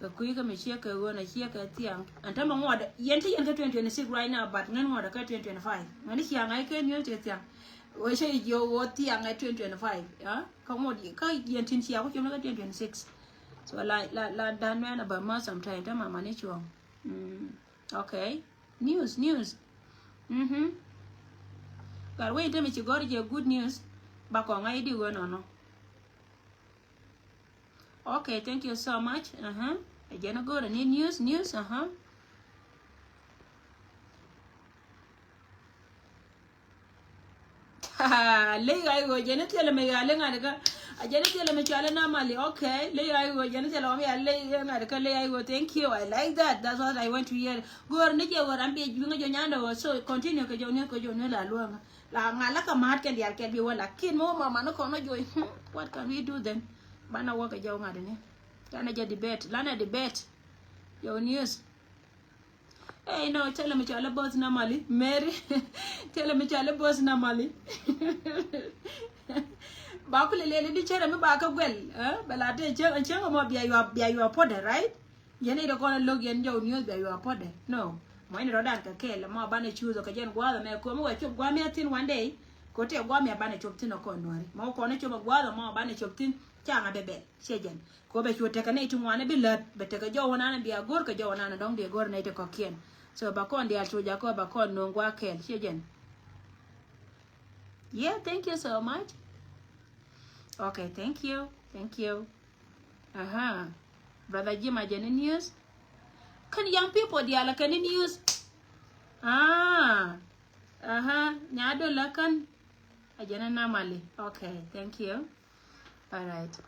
Kɛ kui̱ kä mi ciek kɛ ɣöö na ciek kɛ thiaŋ. Ɛn tämɛ ŋuɔt yɛn ci yɛn kä twenty twenty-six right now, but ŋän ŋuɔt kɛ twenty twenty-five. Ŋän ciaŋ ŋa̱c kɛ niööc tëë thiaŋ. Wee cä jiök ɣöö thiaŋ ɛ twenty twenty-five. Kä ŋuɔt kä yɛn tin cia ku ciöm ni kä twenty twenty-six. So la la la dan mɛn a bä ma sometime tämɛ mani cuɔ̱ŋ. Mm. Okay. News, news. Mhm. Gat wec tämɛ ci gɔr jɛ good news. Ba kɔŋ ŋa̱c di ɣöö nɔnɔ. Okay, thank you so much. Uh-huh. Ɛ jɛn a go̱o̱rɛ ni news, news, uh-huh. Ley ɣa̱c ɣöö jɛn a thilɛ mi ɣa̱c ley ŋa̱t kä. A jɛn a thilɛ mi cɔal a Namali. Okay. Ley ɣa̱c ɣöö jɛn a thilɛ mi ɣa̱c ley ŋa̱t kä, ley ɣa̱c ɣöö, thank you. I like that. That's what I want to hear. Go̱o̱rɛ ni jɛ ɣöö ram bi juiŋä jɔ nyandɛ ɣöö. So continue kɛ jɔw ni kɛ jɔw ni la luäŋä. La ŋa̱l la kä ma̱a̱t kɛn diaal kɛn bi wä, lakin mi wä mama ni kɔn wä joc. Hmm, what can we do then? Banɛ wä kɛ jɔw ŋa̱t ni. Lanɛ jɛ debate, lanɛ debate. Jɔw news. Ey, no, tell me cɔal a boss Namali. Mary. Tell me cɔal a boss Namali. Ba kulɛ lɛli di cɛrɛ mi ba kä guɛl. Eh? Bɛ la te cɛŋ, cɛŋ mɔ bia yua, bia yua podɛ, right? Yɛn i̱ dee kɔn a lo̱k yɛn jɔw news bia yua podɛ. No. Mɔ in rɔdan kɛ kɛɛl mɔ banɛ choose kɛ jɛn gua̱a̱th mɛ komi wɛ cop gua̱a̱th mɛ thin one day. Ko tɛ gua̱a̱th mɛ banɛ cop thin a kɔn nuɔri. Mɔ kɔn a cop a gua̱a̱th mɔ banɛ cop thin. Ca ŋa bɛ bɛl. Ciɛ jɛn. Ko bɛ cu tekɛ nɛy ti ŋuan bi lät. Bɛ tekɛ jɔw nan bia go̱r kɛ jɔw nan dɔ̱ŋ bia go̱r nɛy ti kɔ̱kiɛn. So ba kɔn diaal cu jakɔ ba kɔn no̱o̱ŋ gua̱a̱th kɛɛl. Ciɛ jɛn. Yeah, thank you so much. Okay, thank you. Thank you. Aha. Brother Jim a jɛn ni news. Kɛn young people diaal a kɛn ni news. Ah. Aha. Nya dol a kɛn. A jɛn ni Namali. Okay, thank you. All right.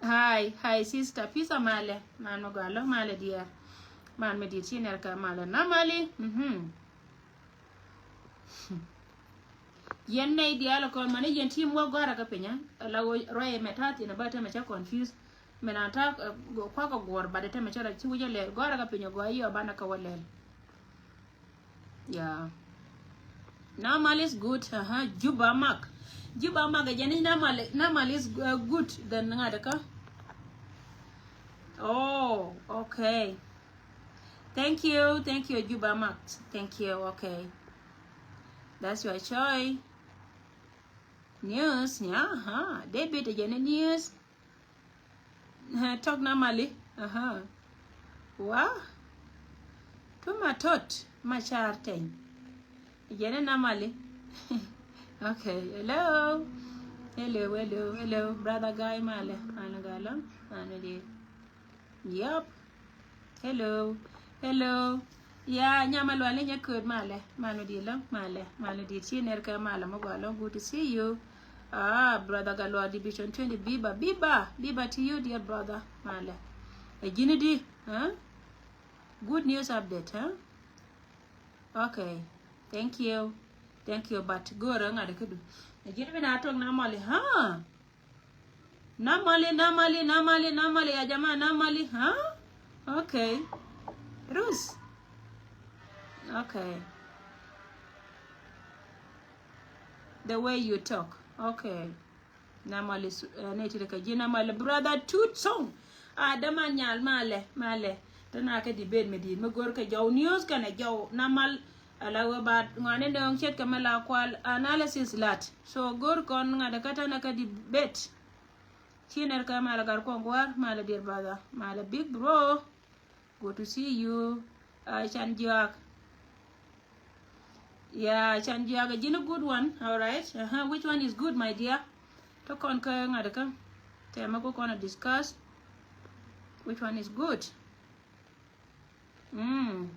Hi, hi sister. Pisa malɛ. Man mi gɔaa lɔ malɛ diɛɛr. Man mi dit ci nɛr kɛ malɛ Namali. Mhm. Yɛn nɛy diaal kɔn mani yɛn ti muɔ gɔ̱a̱rä kä pinyä. La wä ruac mɛ ta̱a̱ thi̱n bä te mɛ cä confuse. Mɛ na ta̱a̱, eh, kuakä guɔ̱ɔ̱r bat te mɛ cä la ci wi̱cä lɛl gɔ̱a̱rä kä pinyä gɔaa yɔ banɛ kä wä lɛl. Yeah. Namal is good. Uh-huh. Juba mak. Juba mak jɛn ni Namal, Namal is, uh, good than ŋa̱t kä. Oh, okay. Thank you, thank you, Juba mak. Thank you, okay. That's your choice. News, yeah, uh-huh. David jɛn ni news. Tɔk Namali. Aha. Wa. Tuma tot ma car teny. Jɛn ni Namali. Okay. Hello. Hello, hello, hello. Brother guy malɛ. Malɛ galo. Malɛ di. Yup. Hello. Hello. Ya, nyama lual ni nyɛ kööt malɛ. Malɛ di lɔ. Malɛ. Malɛ di ci nɛr kɛ malɛ mɔ gua lɔ. Good to see you. Ah, brother Galwa Division twenty, Biba, Biba, Biba to you, dear brother. Malɛ. Ɛ ji̱n di, huh? Good news update, huh? Okay. Thank you. Thank you, but go̱o̱rä ŋa̱t kä du. Ji̱n mi na tuɔk na mali, ha? Na mali, na mali, na mali, na mali, ya jama, na mali, ha? Okay. Rus. Okay. The way you talk. Okay. Na mali, eh, ne ti de ka ji̱ na mali, brother Tut Song. A dama nyal malɛ, malɛ. Te na kɛ debate mi di̱i̱t mi go̱r kɛ jɔw news kɛnɛ jɔw na mal. Ala wä ba ŋɔni nööŋ ce̱tkɛ mi la kual analysis lat. So go̱r kɔn ŋa̱t kä tɛnɛ kä debate. Ci nɛr kɛ malɛ Gatkuɔŋ Gua̱a̱r, malɛ dear brother, malɛ big bro. Good to see you. Uh, Can Jiak. Yeah, Can Jiak, a ji̱n a good one. All right. Uh-huh. Which one is good, my dear? Tɔ kɔn kä ŋa̱t kä. Tɛmɛ ku kɔn a discuss. Which one is good? Mm.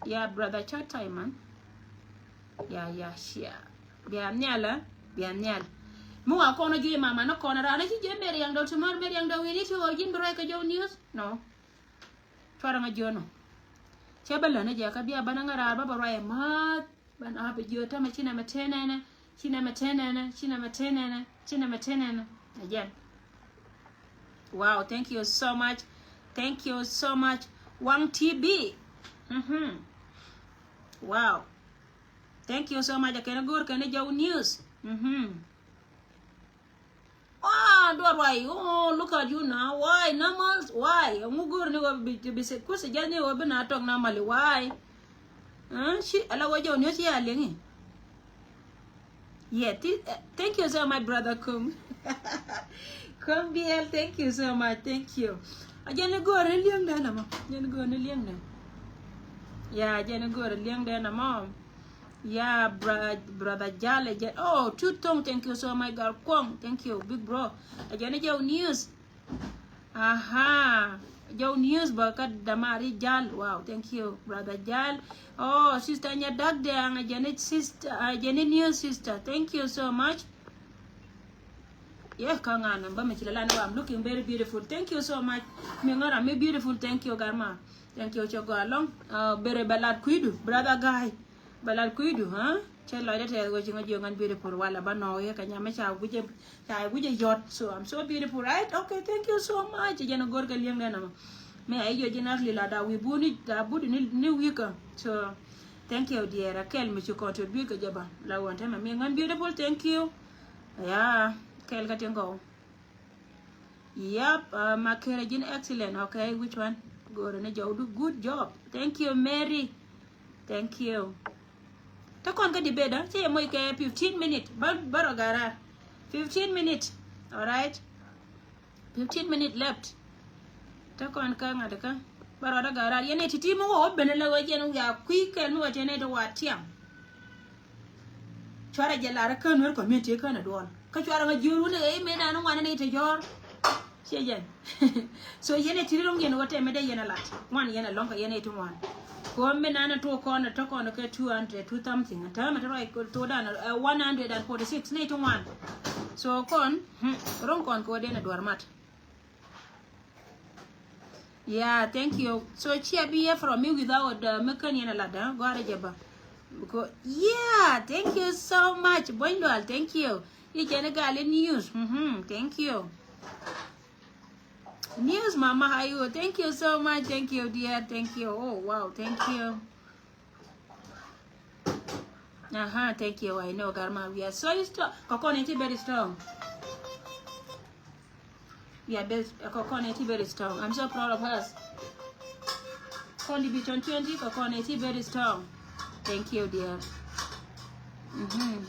Yeah, brother, chat time, man. Yeah, yeah, shia. Bia nhial, eh? Bia nhial. Mi wa kɔn ji̱ mama ni kɔn ran ci jɛ meri yang dɔ tumar meri yang dɔ wini ci wä ji̱n bi rɔy kɛ jɔw news. No. Cuarɛ ŋa ji̱ nɔ. Cɛ bä lä ni jɛ kä bia bä ni ŋa rar bä bä rɔy math. Ban a bi jiö tämɛ ci nɛmɛ tenɛnɛ, ci nɛmɛ tenɛnɛ, ci nɛmɛ tenɛnɛ, ci nɛmɛ tenɛnɛ. Again. Wow, thank you so much. Thank you so much. Wang T B. Mm-hmm. Wow. Thank you so much. Kɛn go̱r kɛn jɔw news. Mm-hmm. Ah, duar why? Oh, look at you now. Why? Normal? Why? Ŋu go̱r ni wä bi, bi se, kusi jɛ ni wä bi na tɔk normally. Why? Huh? Ci, ala wä jɛ wä ni ci a liŋi. Yeah, thi-, eh, thank you so much, brother Kum. Kum B L, thank you so much. Thank you. A jɛ ni go̱r ni liŋ dɛ na mɔ. Jɛ ni go̱r ni liŋ dɛ. Yeah, jɛ ni go̱r ni liŋ dɛ na mɔ. Yeah, bra-, brother Jal, a jɛ, oh, Tut Thong, thank you so much, Gatkuɔŋ, thank you, big bro. A jɛ ni jɔw news. Aha, jɔw news bä kä damari Jal, wow, thank you, brother Jal. Oh, sister Nyadak Deng, a jɛ ni sister, a jɛ ni new sister, thank you so much. Yeah, kä ŋa̱n bä mi ci la lan wa, I'm looking very beautiful. Thank you so much. Mi ŋa̱ra mi beautiful. Thank you, Garma. Thank you, cɛ gɔaa lɔŋ. Uh, bere bɛ lat kuidu, brother guy. Bɛ lat kuidu, huh? Cɛ lɔcdä tɛth wä ci ŋä jiök ŋän beautiful wala bä nɔɔk yɛ kɛ nyam mi ca guic, ca guic yɔt. So I'm so beautiful, right? Okay, thank you so much. Jɛn a go̱r kɛ liɛŋ dɛn ama. Mi a i̱ jiök ji̱n a lila da wi̱i̱ buni, da buni ni, ni wi̱i̱kä. So thank you, dear. A kɛl mi ci contribute kɛ jɛ ba. La wän tɛmɛ mi ŋän beautiful, thank you. Yeah, kɛl kä tin gɔw. Yep, uh, Makere ji̱n excellent. Okay, which one? Go̱o̱rɛ ni jɔwdu, good job. Thank you, Mary. Thank you. Te kɔn kä debate, ah, cɛ yɛ moc kɛ fifteen minute. Bä, bä rɔ garar. Fifteen minute. All right. Fifteen minute left. Te kɔn kä ŋa̱t kä. Bä rɔ garar. Yɛn ɛ ti̱ti̱ mi wä wä ben lɛ wä jɛn wä ya kui̱ kɛl mi wä tɛn ɛ ti wa tiam. Cuarɛ jɛ lar kä Nuer community kä nɛ duɔl. Kä cuarɛ ŋa jiur wun ɛ mëë dan ŋuan ni te jɔr. Ciɛ jɛn. So yɛn ɛ tiri rɔŋ yɛn wä tɛmɛ dee yɛn ɛ lat. Ŋuan yɛn ɛ lɔŋ kɛ yɛn ɛ ti ŋuan. Kɔ mi nan ɛ tuɔ kɔn ɛ tɔ kɔn kɛ two hundred, two something. Ɛ täämɛ te rɔy tuɔ dan ɛ one hundred and forty six ni ti ŋuan. So kɔn, hmm, rɔŋ kɔn kɛ wä den ɛ duɔr mat. Yeah, thank you. So cia bi yɛ from me without, uh, mi kän yɛn a lat, huh? Gɔrɛ jɛ ba. Because, yeah, thank you so much. Buɔ̱ny dual, thank you. I̱ jɛn i̱ gal i̱ news. Mm-hmm, thank you. News mama, how are you? Thank you so much. Thank you, dear. Thank you. Oh, wow, thank you. Aha, thank you. I know, Garma, we are so strong. Kɔkɔn iti very strong. We are best, uh, Kɔkɔn iti very strong. I'm so proud of us. Contribution twenty, Kɔkɔn iti very strong. Thank you, dear. Mm-hmm.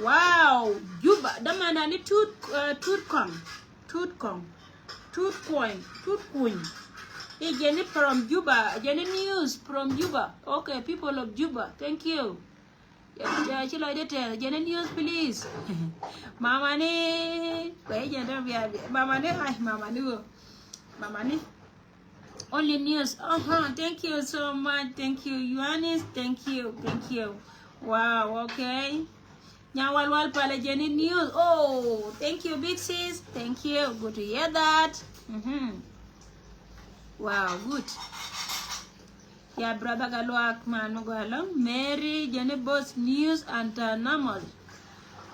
Wow, Juba. Damana ni Tut, uh, Tut Kɔŋ. Tut Kɔŋ. Tut Kɔŋ. Tut Kuny. I̱ jɛn i̱ from Juba. Jɛn i̱ news from Juba. Okay, people of Juba. Thank you. Ya, ya, ci lɔcdä tɛth. Jɛn i̱ news, please. Mama ni. Kua i̱ jɛn dee bia, bia. Mama ni, ay, mama ni wä. Mama ni. Only news. Uh-huh. Thank you so much. Thank you, Yohanes. Thank you. Thank you. Wow, okay. Nyawalwal Palɛ, jɛn i̱ news. Oh, thank you, big sis. Thank you. Good to hear that. Mm-hmm. Wow, good. Ya brother Galuak, man mi gɔaa ɛlɔ̱ŋ. Mary jɛn i̱ both news and, uh, normal.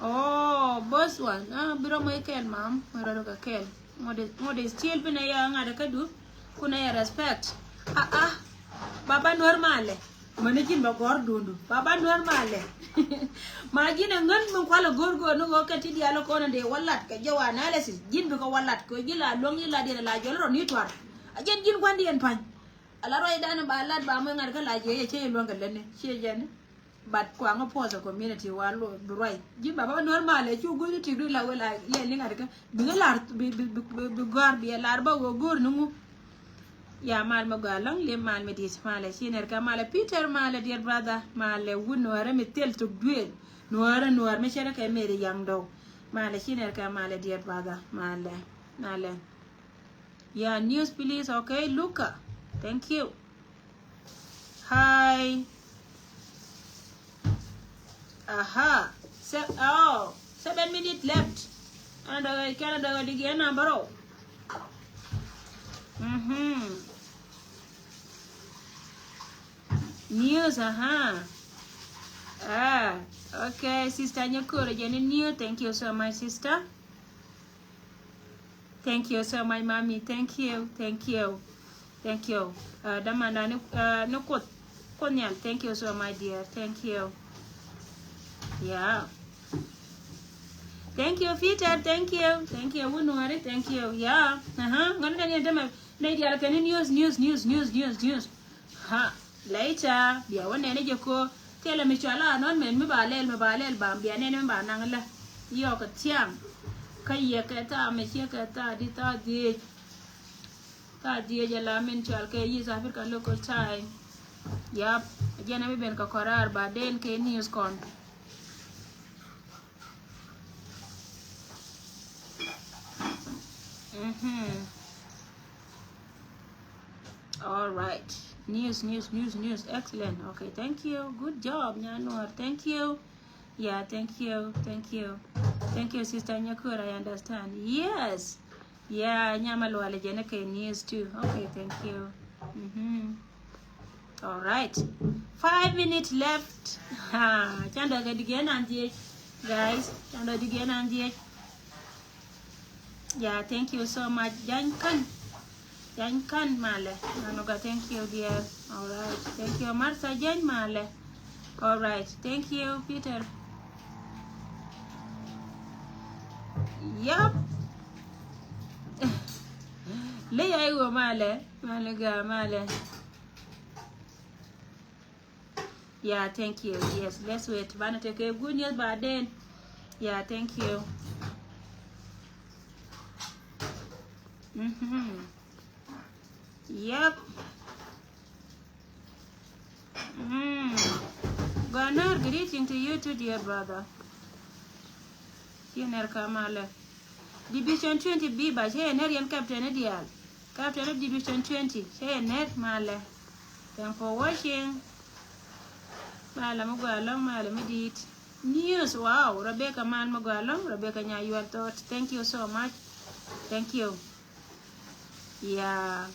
Oh, both one. Ah, bi rɔ mɔ ikɛl mam, mɛ rɔ kɛ kɛl. Ŋot is, ŋot is still bi nɛ ya ŋa̱t kä du. Kunɛ ya respect. Ah, ah. Baba Nuɔr malɛ. Mäni ji̱n bɛ gɔ̱r dundu. Baba Nuɔr malɛ. Ma ji̱n ɛ ŋän min kualɛ go̱r go̱r ni ɣöö kɛ ti diaal kɔn in dee wä lat kɛ jɛ wä analysis. Ji̱n bikɛ wä lat kɛ ji̱ la luäŋ ji̱ la diɛn la jɔl rɔ ni tuar. A jɛn ji̱n gua̱n diɛn pa̱ny. Ala ruacdan ba lat ba mɛ ŋa̱t kä la jiɛ yɛ cɛ yɛ luäŋ kɛ lätni. Ciɛ jɛn. But kuaŋä puɔth ɛ community wa luɔth bi ruac. Ji̱ baba Nuɔr malɛ cu gui̱ni tik du la wee la yɛ liŋ ŋa̱t kä. Bikɛ lar bi, bi, bi, bi, bi gɔ̱a̱r bi ɛ lar ba wee go̱o̱r ni ŋu. Ya mal mi gɔaa ɛlɔ̱ŋ, li̱em mal mi di̱i̱t malɛ, ci nɛr kɛ malɛ Peter malɛ, dear brother malɛ, wut Nuɔrɛ mi thil tuk duëël. Nuɔrɛ, Nuɔr mi cɛ rɛ kɛ meri yaŋ dɔw. Malɛ, ci nɛr kɛ malɛ, dear brother malɛ, malɛ. Yeah, news please. Okay, Luca. Thank you. Hi. Aha. Se-, oh, seven minutes left. Canada, Canada, di gɛ namba rɔ. Mhm. News, aha. Ah, okay, sister Nyakura, jɛn ni news. Thank you so much, sister. Thank you so much, mommy. Thank you, thank you, thank you. Uh, damanda ni, uh, ni Kuoth, Kuoth Nhial. Thank you so much, dear. Thank you. Yeah. Thank you, Peter. Thank you. Thank you, wut Nuɔri. Thank you. Yeah. Uh-huh. Ŋäni dɛn yɛn tämɛ nɛy diaal kɛn ni news, news, news, news, news, news. Ha. Later, bia wä nɛn jɛ ko. Thilɛ mi cɔal a nɔn mɛn mi ba lɛl, mi ba lɛl ba bia nɛn mi ba naŋ lä. Yɔk kɛ thiaŋ. Kä yɛ kɛ thaa mi ciɛ kɛ thaa di thaa dhiec. Thaa dhiec ala min cɔal kɛ East Africa local time. Yap. Jɛn a mi ben kɛ kɔraar ba den kɛ news kɔn. Mhm. All right. News, news, news, news. Excellent. Okay, thank you. Good job, Nyanuar. Thank you. Yeah, thank you. Thank you. Thank you, Sister Nyakur. I understand. Yes. Yeah, Nyamalual jɛn kɛ news too. Okay, thank you. Mhm. All right. Five minutes left. Ha, canda kɛ digɛ nan diɛ, guys. Canda digɛ nan diɛ. Yeah, thank you so much. Jany Kan. Jany Kan malɛ. Nanuga, thank you, dear. All right. Thank you, Martha Jany malɛ. All right. Thank you, Peter. Yep. Ley ay wo malɛ. Malɛ ga malɛ. Yeah, thank you. Yes, let's wait. Banɛ tekɛ good news baden. Yeah, thank you. Mm-hmm. Yep. Mm. Gɔnɔr, greeting to you too, dear brother. Ci nɛr ka malɛ. Division twenty B ba cɛ yɛ nɛr yɛn captain ni diaal. Captain ni Division twenty cɛ yɛ nɛr malɛ. Thank for watching. Malɛ mi gɔaa lɔŋ, malɛ mi diit. News, wow, Rebecca, mal mi gɔaa lɔŋ, Rebecca Nyayual Thot. Thank you so much. Thank you. Yeah.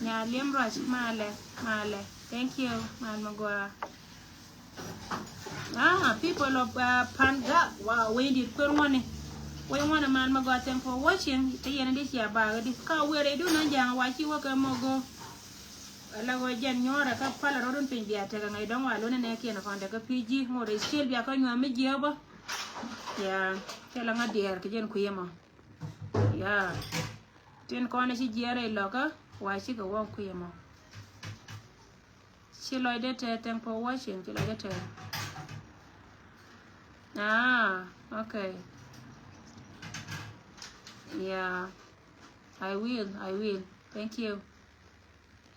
Nya liɛm ruac malɛ, malɛ. Thank you, mal mi gɔaa. Ah, people of, uh, Pangak. Wow, wecdit kuer ŋuɔni. Wec ŋuɔni, mal mi gɔaa, thank for watching. Te yɛn di cia bak di. Ka wer idu na jaŋ wa ci wä kɛ mɔ go. Ala gɔ jɛn nyuɔrɛ ka palɛ rɔdun piny bia tekɛ ŋäc dɔŋ wa luni nɛ kiɛn kɔn tekɛ P G. Ŋot ɛ ciel bia kä nyuam mi jiɛ bä. Yeah. Te la ŋa diɛɛr kɛ jɛn kuiɛ mɔ. Yeah. Tin kɔn ci jiɛɛrɛ ilɔkä wa cikɛ wä kuiɛ mɔ. Ci lɔcdɛ tɛ, thank for watching, ci lɔcdɛ tɛ. Ah, okay. Yeah. I will, I will. Thank you.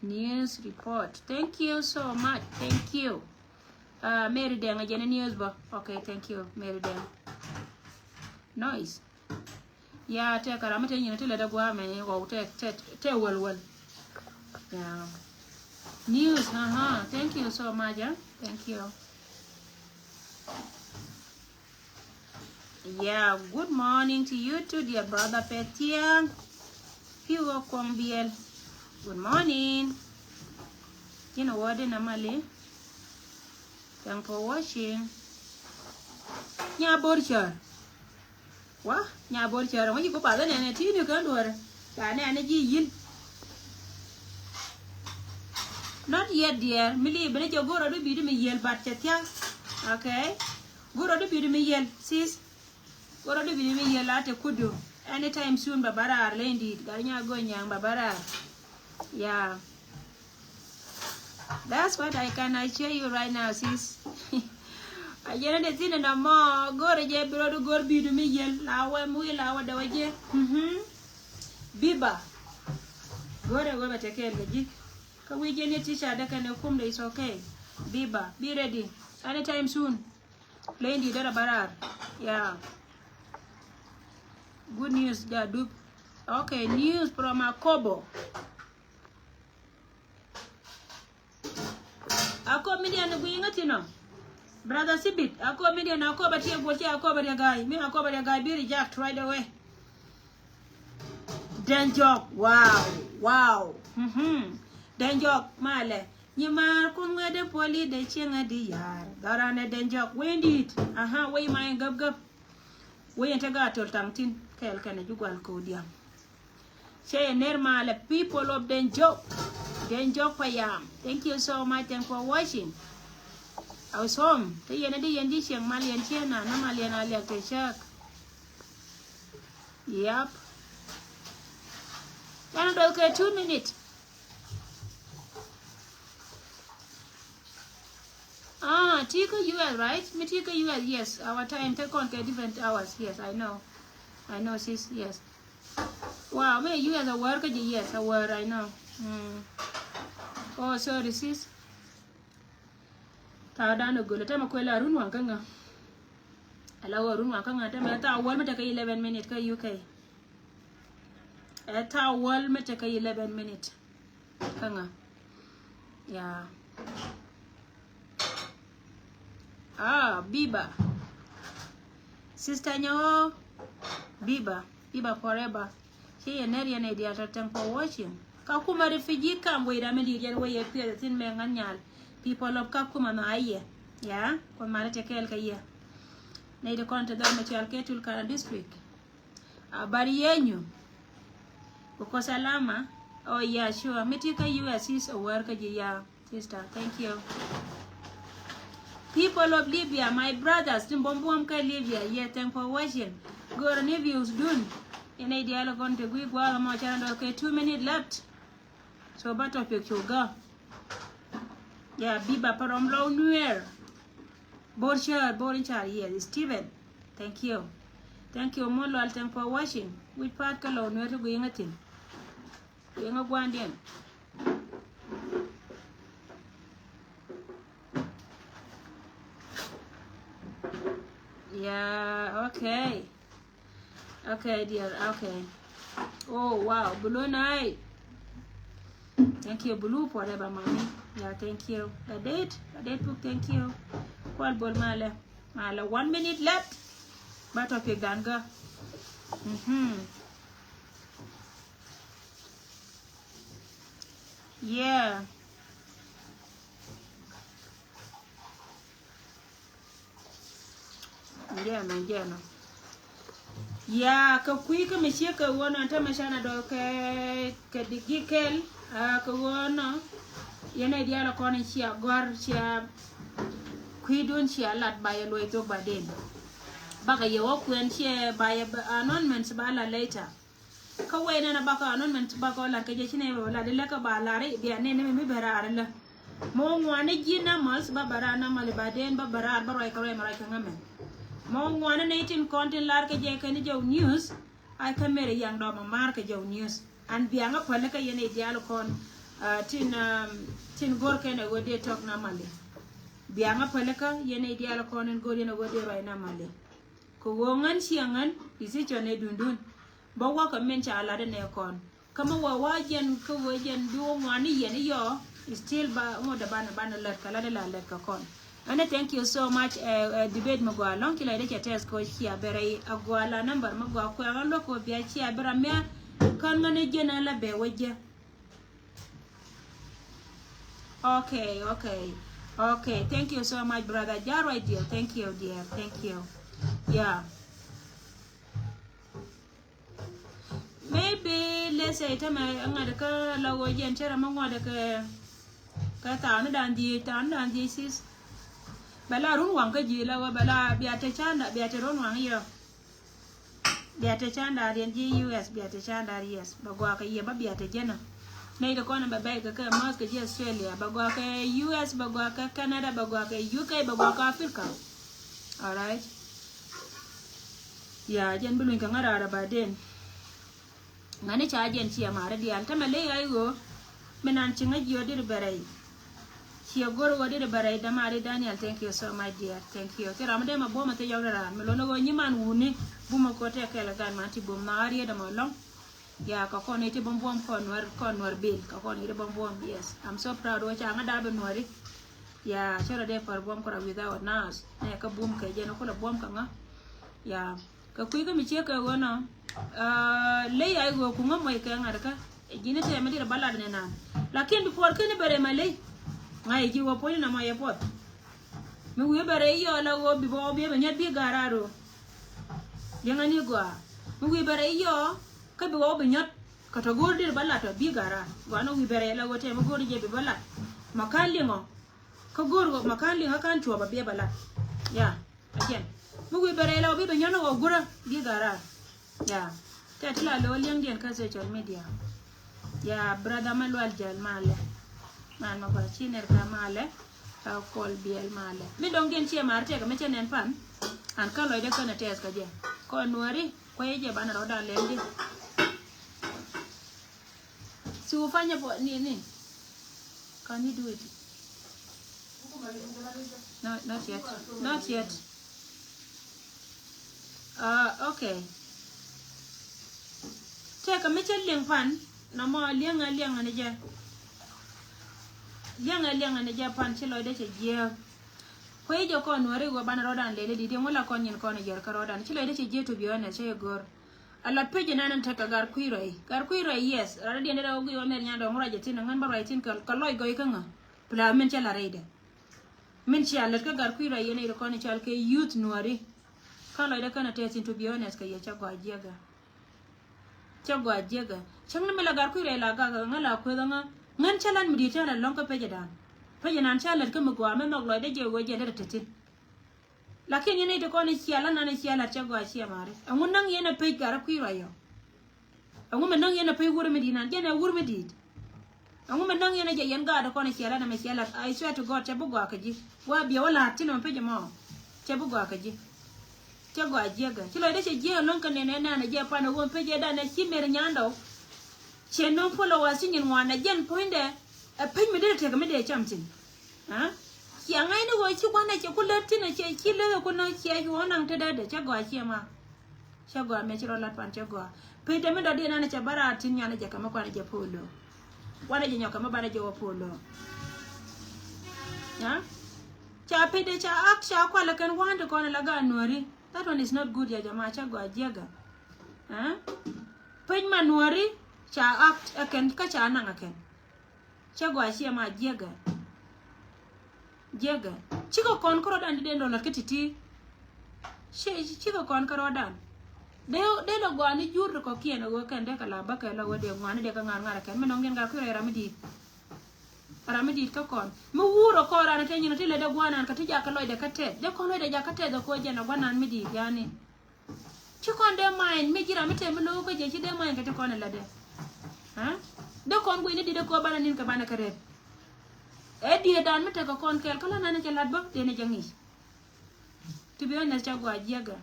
News report. Thank you so much. Thank you. Uh, Mary Deng, a jɛn news bä. Okay, thank you, Mary Deng. Noise. Ya, tɛ karam mi tɛ nyin ti lɛ dɛ guamɛ ni gɔw tɛ, tɛ, tɛ wäl wäl. Ya. News, aha. Thank you so much, eh? Thank you. Yeah, good morning to you too, dear brother Petiang. Piwa Kong Biel. Good morning. Inɔ wä di na mali. Thank for watching. Nya bor char. Wa nya bor char. Ŋuci ku path nɛn ɛ tini kän duɔrɛ. Ba nɛn ɛ ji̱ yil. Not yet, dear. Mi li bini jɛ goro di bi di mi yel bat cɛ thiak. Okay. Goro di bi di mi yel, sis. Goro di bi di mi yel a te kudu. Anytime soon ba barar lɛ indeed. Gari nya go nyang ba barar. Yeah. That's what I can assure you right now, sis. A yɛn de thin na mɔ gor jɛ biro du gor bidu mi yel la wɛ mu la wɛ de wɛ jɛ. Mhm. Biba. Gor ɛ wɛ bɛ te kɛɛl kɛ ji̱. Ka wi̱i̱ jɛ ni teacher de kɛn ɛ kum de is okay. Biba, be ready. Anytime soon. Lady dara barar. Yeah. Good news ja dup. Okay, news from Akobo. Ako Midian ni gui ŋa tino. Brother Sibit, ako Midian, ako ba tie gol tie, ako ba dia gai. Mi ako ba dia gai bi reject right away. Denjok, wow, wow. Mhm. Denjok, male. Nyi mar kun ŋuɛ de poli de cieŋ a di yar. Dora ne Denjok, wendit. Aha, wei ma en gap gap. Wei en te ga tol tang tin. Kel kene ju gwal ko diam. Cɛ yɛ ner malɛ, people of Denjok. Denjok Payam. Thank you so much. Thank for watching. I was home. Te yɛn di yɛn di cieŋ mal yɛn cieŋ na na mal yɛn a liak te cak. Yep. Yan dol ke two minute. Ah, ti kä U S, right? Mi ti kä U S, yes. Our time te kɔn ke different hours. Yes, I know. I know, sis. Yes. Wow, mi U S a wär kä ji̱, yes, a wär, I know. Mm. Oh, sorry, sis. Thaw dan a gol, tɛmɛ kuɛ la run waŋ kä ŋa. Ala wä run waŋ kä ŋa, tɛmɛ thaw wäl mi tekɛ eleven minute kä U K. Ɛ thaw wäl mi tekɛ eleven minute kä ŋa. Yeah. Ah, Biba. Sister Nyɔɔ, Biba, Biba forever. Ci yɛ ner yɛn idial tɔ tɛŋ for watching. Ka kumɛ refugee camp wei ram mi di̱i̱t yɛn wei yɛ piɛth thin mɛ ŋa̱n nyal. People of Kakuma mɛ a yɛ. Ya, kuɔth mali tɛ kɛɛl kɛ yɛ. Nɛy ti kɔn ti dhɔr mɛ cɔal kɛ Turkana district. A bar yɛ nyu. Ku kɔ salama. Oh yeah, sure. Mi ti kä U S is a wär kä ji̱ ya. Sister, thank you. People of Libya, my brothers, tin buɔm buɔm kä Libya, yeah, thank for watching. Gör ni views dun. Inɛ dial gon te gui gual mo chana dor ke two minute left. So ba topic chu go. Yeah, Biba parom low nuer. Bor char, bor in char, yeah, Steven. Thank you. Thank you, Molwal, thank for watching. Which part kä low nuer te gui ngatin. Yɛŋä guandiɛn. Yeah, okay. Okay, dear, okay. Oh, wow, Blue Night. Thank you, Blue, forever, mommy. Yeah, thank you. The date, the date book, thank you. Kual bol male. Male, one minute left. Ba topic dan ga. Mm-hmm. Yeah. Jɛnɔ, jɛnɔ. Yeah, kɛ kui̱ kä mi ciek kɛ ɣöö nɔ, tämɛ canɛ dɔ̱ kɛ, kɛ digikɛl, ah, kɛ ɣöö nɔ, yɛn ɛ diaal kɔn cia gɔ̱r, cia kui̱dun cia lat ba yɛ luɔc thok ba den. Bakɛ yɛ wä kuɛn ciɛ ba yɛ announcements ba la later. Kä wee nɛn a bakɔ anɔn mɛn ti bakɔ lat kɛ jɛ ci nɛ bɛ lat ilɛ kä ba lar i̱ bia nɛn mɛ mi bɛ raar ilɛ. Mɔ ŋuani ji̱ namals ba bɛ raar namal iba den ba bɛ raar ba ruac kɛ ruac mɛ ruac kɛ ŋämɛ. Mɔ ŋuani nɛ itin kɔn tin lar kɛ jɛ kɛn i̱ jɛ news. Ai kä mɛrɛ yaŋ dɔm a mar kɛ jɛ news. An biaŋä pälikä yɛn i̱ diaal kɔn, ah, tin, ah, tin go̱r kɛn ɛ ɣöö dee tɔk namali. Biaŋä pälikä yɛn i̱ diaal kɔn in go̱r yɛn ɛ ɣöö dee ruac namali. Kɛ ɣöö ŋän ciɛ ŋän decision ɛ dundun. Bä wäkɛ min ca lat inɛ kɔn. Kä mi wä wä jɛn kä wä jɛn bi wä ŋuan ni yɛn iyɔ. Still ba ŋot dɛ banɛ banɛ lät kɛ lat ila lät kɛ kɔn. Ɛnɛ thank you so much, eh, eh, debate mi gɔaa lɔŋ ci la ide cɛ tɛth kɛ wä cia bɛ rɛy a gɔaa la number mi gɔaa kuɛ ɣän luäk kɛ wä bia cia bɛ ram mia. Kän ŋän ijɛn ala bɛ wä jɛ. Okay, okay. Okay, thank you so much, brother. Jar right, dear. Thank you, dear. Thank you. Yeah. Maybe, let's say, tämɛ ŋa̱t kä la wä jɛn cɛ rɛ mɛ ŋuɔt kä, kä thaani dan dhieec, thaani dan dhieec, sis. Bɛ la run waŋ kä ji̱ la wä, bɛ la bia te canda, bia te run waŋ yɔ. Bia te canda riɛn ji̱ U S, bia te canda, yes. Bɛ gɔaa kɛ yɛ ba bia te jɛn a. Nɛy ti kɔn bɛ bɛy kɛ kɛ math kɛ ji̱ Australia, bɛ gɔaa kɛ U S, bɛ gɔaa kɛ Canada, bɛ gɔaa kɛ U K, bɛ gɔaa kɛ Africa. All right. Ya, jɛn bi luny kɛ ŋa̱t raar a ba den. Ŋa̱ni ca jɛn ciɛ ma̱a̱ri diaal. Tämɛ ley a i̱ ɣöö mi nan ci ŋäc jiɔ dit bɛ rɛy. Ciɛ go̱r ɣöö dit bɛ rɛy dämaari Daniel, thank you so much, dear. Thank you. Thil ram mi dee ma buɔ̱m a thil yɔk raan mi lon ɣöö nyi man wuni. Bumä ko̱ tɛk kɛl a gan man ti bum na a riet dämɔ lɔ̱ŋ. Ya, kɛ kɔn i̱ ti bum buɔ̱m kɔn nuɛr, kɔn nuɛr bil kɛ kɔn i̱ ti bum buɔ̱m. Yes, I'm so proud ɣöö ca ŋä da̱a̱ bi nuɛri. Ya, cä rɔ dee pär buɔ̱m kura without nas. Nɛ kä bum kɛ jɛn kulɛ buɔ̱m kɛ ŋä. Ya. Kɛ kui̱ kä mi ciek kɛ ɣöö nɔ, ah, ley a i̱ ɣöö kuŋä mɔc kɛ ŋa̱t kä. Ji̱n i̱ tɛmɛ dirɛ ba lat ni naan. Lakin bi puɔr keni bɛ rɛy ma ley. Ŋa̱c ji̱ wä puɔ̱ny ni nɔmɔ yɛ puɔth. Mi wi̱i̱ bɛ rɛy yɔɔ la ɣöö bi bɛ wä bi bɛ nyɔt bi ga̱a̱r a ro̱o̱. Liɛŋɛ ni gɔaa. Mi wi̱i̱ bɛ rɛy yɔɔ kä bi wä bi nyɔt. Kä tɔ go̱o̱r dirɛ ba lat tɔ bi ga̱a̱r a. Gɔaa ni wi̱i̱ bɛ rɛy la ɣöö tɛmɛ go̱o̱r jɛ bi bɛ lat. Ma ka̱n liŋɔ. Kä go̱o̱r ɣöö ma ka̱n liŋɔ ka̱n cuɔp a bi bɛ lat. Ya. Again. Mi wi̱i̱ bɛ rɛy la wä bi bɛ nyɔn wä gurä bi ga̱raar. Ya. Tɛ ti la lo̱ liɛŋdiɛn kä social media. Ya, brother Malual Jal malɛ. Man ma kɔn ci ner ka malɛ. Ka kɔl biɛl malɛ. Mi dɔŋ diɛn ciɛ mar tɛk mi cɛ nɛn pan. An kä lɔcdɛ känɛ tɛth kä jɛ. Kɔn nuɔri kuɛ jɛ banɛ rɔ̱dan lɛn di. Si ufanya po ni ni. Can you do it? No, not yet. Not yet. Ah, okay. Tɛk mi cä liŋ pan. Nɔmɔ liɛŋ a liɛŋ ni jɛ. Liɛŋ a liɛŋ ni jɛ pan ci lɔcdɛ cɛ jiɛɛk. Kuɛ jɛ kɔn nuɔri wä banɛ rɔ̱dan lɛli di di ŋun la kɔn nyin kɔn yɛr kä rɔ̱dan ci lɔcdɛ cɛ jiɛɛk, to be honest, cɛ yɛ go̱r. A la page nan in tekɛ Gatkui̱ Ruac. Gatkui̱ Ruac, yes. Raan diɛn dee rɛ wä guiy wä mɛr nyan dɔŋ ruac ithin, ŋän bä ruac ithin kɛ, kɛ lɔc gɔy kä ŋä. Pla min cɛ la rɛydɛ. Min cia lät kä Gatkui̱ Ruac yɛn iri kɔn ical kɛ youth nuɔri. Kä lɔcdɛ kɛn a tɛth in, to be honest, kɛ yɛ cɛ gɔaa jiɛkä. Cɛ gɔaa jiɛkä. Cäŋ ni mi la Gatkui̱ Ruac la gak ŋä la kueth ŋä. Ŋän cɛ lat mi di̱i̱t cɛ la lɔŋ kä page dan. Page nan cɛ lät kä mi gɔaa mi nhɔk lɔcdɛ jɛ wä jɛ lät a tethin. Lakin yɛn i̱ ti kɔn i̱ cia la nan i̱ cia lat cɛ gɔaa cia mari. Ɛŋu näŋ yɛn ɛ pec Gatkui̱ Ruac yɔ? Ɛŋu mɛ näŋ yɛn ɛ pec wur mi di̱i̱t nan? Jɛn ɛ wur mi di̱i̱t. Ɛŋu mɛ näŋ yɛn ɛ jɛ yɛn gaat kɔn i̱ cia lat ɛmɛ cia lat? I swear to God, cɛ bi gɔaa kä ji̱. Wa biɛ wä la̱a̱t tin ɛmɛ pec ɛmɔ. Cɛ bi gɔaa kä ji̱. Cɛ gɔaa jiɛkɛ. Ci lɔcdɛ cɛ jiɛk ɛlɔ̱ŋ kɛ nɛn ɛ nan ɛ jɛ pan ɛ ɣöö pec ɛ dan ɛ ci mer nyandɔ. Ciɛ nöŋ followers ci nyin ŋuan ɛ jɛn puɔ̱nydɛ. Ɛ pec mi dee tɛk mi dee cam thin. Cia ŋa̱cni ɣöö ci gua̱n ɛ cɛ ku lät thin ɛ cɛ ci lät ɛ ku näk ciɛ cuɔ̱ɔ̱ŋ naŋ te dee dee cɛ gɔaa ciɛ ma. Cɛ gɔaa mɛ ci rɔ lat pan cɛ gɔaa. Pec dee mi dɔ̱diɛn ɛn ɛ cɛ bä raar thin nyan ɛ jɛ kɛ mi kuan ɛ jɛ polo. Kuan ɛ jɛ nyɔk kɛ mi ban ɛ jɛ wä polo. Ca pec dee ca ak ca kual ɛ kɛn wa̱a̱n ti kɔn ɛ la gaat nuɔ̱ri. That one is not good ya jama, cɛ gɔaa jiɛkɛ. Pec ma nuɔri ca act ɛ kɛn kä ca naŋ ɛ kɛn. Cɛ gɔaa ciɛ ma jiɛkɛ. Jiɛkɛ. Cikɛ kɔn kärɔ̱dan di den dɔlɔt kä ti̱ti̱. Ci, cikɛ kɔn kärɔ̱dan. Dee, dee lɛ gɔaa ni jur ti kɔ̱kiɛn ɛ ɣöö kɛn dee kɛ la bäkɛ lɔ ɣöö dee ŋuani dee kɛ ŋa̱r ŋa̱r ɛ kɛn. Mi nɔŋ diɛn Gatkui̱ Ruac ram mi di̱i̱t. Ram mi di̱i̱t kä kɔn. Mi wuur ɛ kɔn ran ɛ te nyin ɛ ti lɛ dee gua̱a̱r nan kɛ ti jakä lɔcdɛ kä tɛth. Dee kɔn lɔcdɛ jakä tɛth ɛ kɔn jɛn ɛ gua̱a̱r nan mi di̱i̱t yani. Ci kɔn dee mind mi ji̱ ram mi te mi lo̱o̱ kä jɛ ci dee mind kɛ ti kɔn ɛ latdɛ. Dee kɔn guiy ni di̱t ɛ köö banɛ ni̱n kɛ banɛ kɛ rɛp. Ɛ diee dan mi tekɛ kɔn kɛɛl kä la nan cɛ lat bä dee ni jɛ ŋi̱i̱c. To be honest, cɛ gɔaa jiɛkɛ.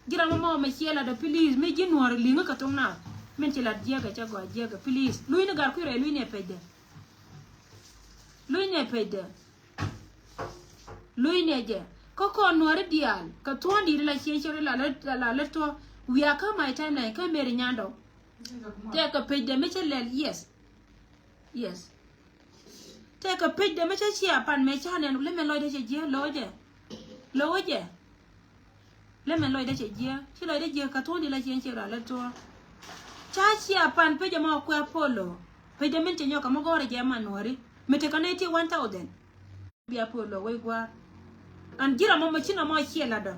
Ji̱ ram mɔ mɛ ciɛ latdɛ, please. Mi ji̱ nuɔ̱ɔ̱r li̱ŋä kɛ thok naath. Min ci lat jiɛkɛ, cɛ gɔaa jiɛkɛ, please. Luny ni Gatkui̱ Ruac, luny ni pecdɛ. Luny ni pecdɛ. Luny ni jɛ. Kä kɔn nuɔ̱ɔ̱ri diaal kɛ thuɔ̱ɔ̱ŋ di̱i̱t la cieŋ cɛ ri la lät, la lät thuɔ̱ɔ̱. Wiaa kä my timeline kä Mary Nyandɔw. Tɛkɛ pecdɛ mi cɛ lɛl, yes. Yes. Tɛkɛ pecdɛ mi cɛ cia pan mɛ ca nɛn lɛ mɛ lɔcdɛ cɛ jiɛ lo̱cɛ. Lo̱cɛ. Lɛ mɛ lɔcdɛ cɛ jiɛ. Ci lɔcdɛ jiɛ kɛ thuɔ̱ɔ̱ŋ di̱i̱t la cieŋ cɛ ri la lät thuɔ̱ɔ̱. Ca cia pan pecdɛ mɔ kuɛ polo. Pecdɛ min cɛ nyɔk kɛ mɔ gɔ̱rɛ jɛ man nuɔ̱ɔ̱ri. Mi tekɛ nɛy ti one thousand. Bia puɔl lɔ wec gua̱a̱r. An ji̱ ram mɔ ci nɔmɔ ciɛ latdɔ.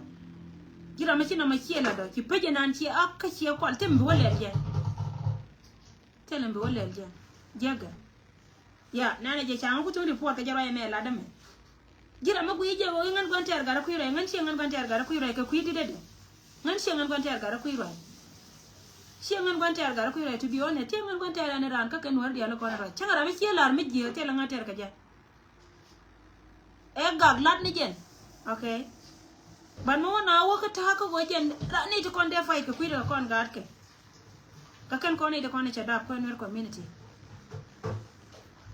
Ji̱ ram mɔ ci nɔmɔ ciɛ latdɔ. Ci pec inan ciɛ ak kä ciɛ kual, thil mi bi wä lɛl jɛ. Thil mi bi wä lɛl jɛ. Jiäkɛ. Ya, nanɛ jɛ ca ŋä ku thuŋ report kɛ jɛ ruac ɛmɛ latdä mɛ. Ji̱ ram mi guiy jɛ ɣöö iŋän gua̱n tɛɛr gat rɛ kui̱ ruac, ŋän ciɛ ŋän gua̱n tɛɛr gat rɛ kui̱ ruac kɛ kui̱ di̱t dee. Ŋän ciɛ ŋän gua̱n tɛɛr gat rɛ kui̱ ruac. Ciɛ ŋän gua̱n tɛɛr gat rɛ kui̱ ruac, to be honest, ciɛ ŋän gua̱n tɛɛr ɛn raan kä kɛ nuɔ̱ɔ̱r diaal kɔn ruac. Cäŋ ram mi ciɛ la̱r mi jiääk thilɛ ŋän tɛɛr kɛ jɛ. Ɛ gak lat ni jɛn. Okay. But mi wä na wä kä ta̱a̱ kä ɣöö jɛn ran ni ti kɔn dee fight kɛ kui̱dɛ kɛ kɔn gaatkɛ. Kä kɛn kɔn ni ti kɔn ni cɛ dap kɔn Nuer community.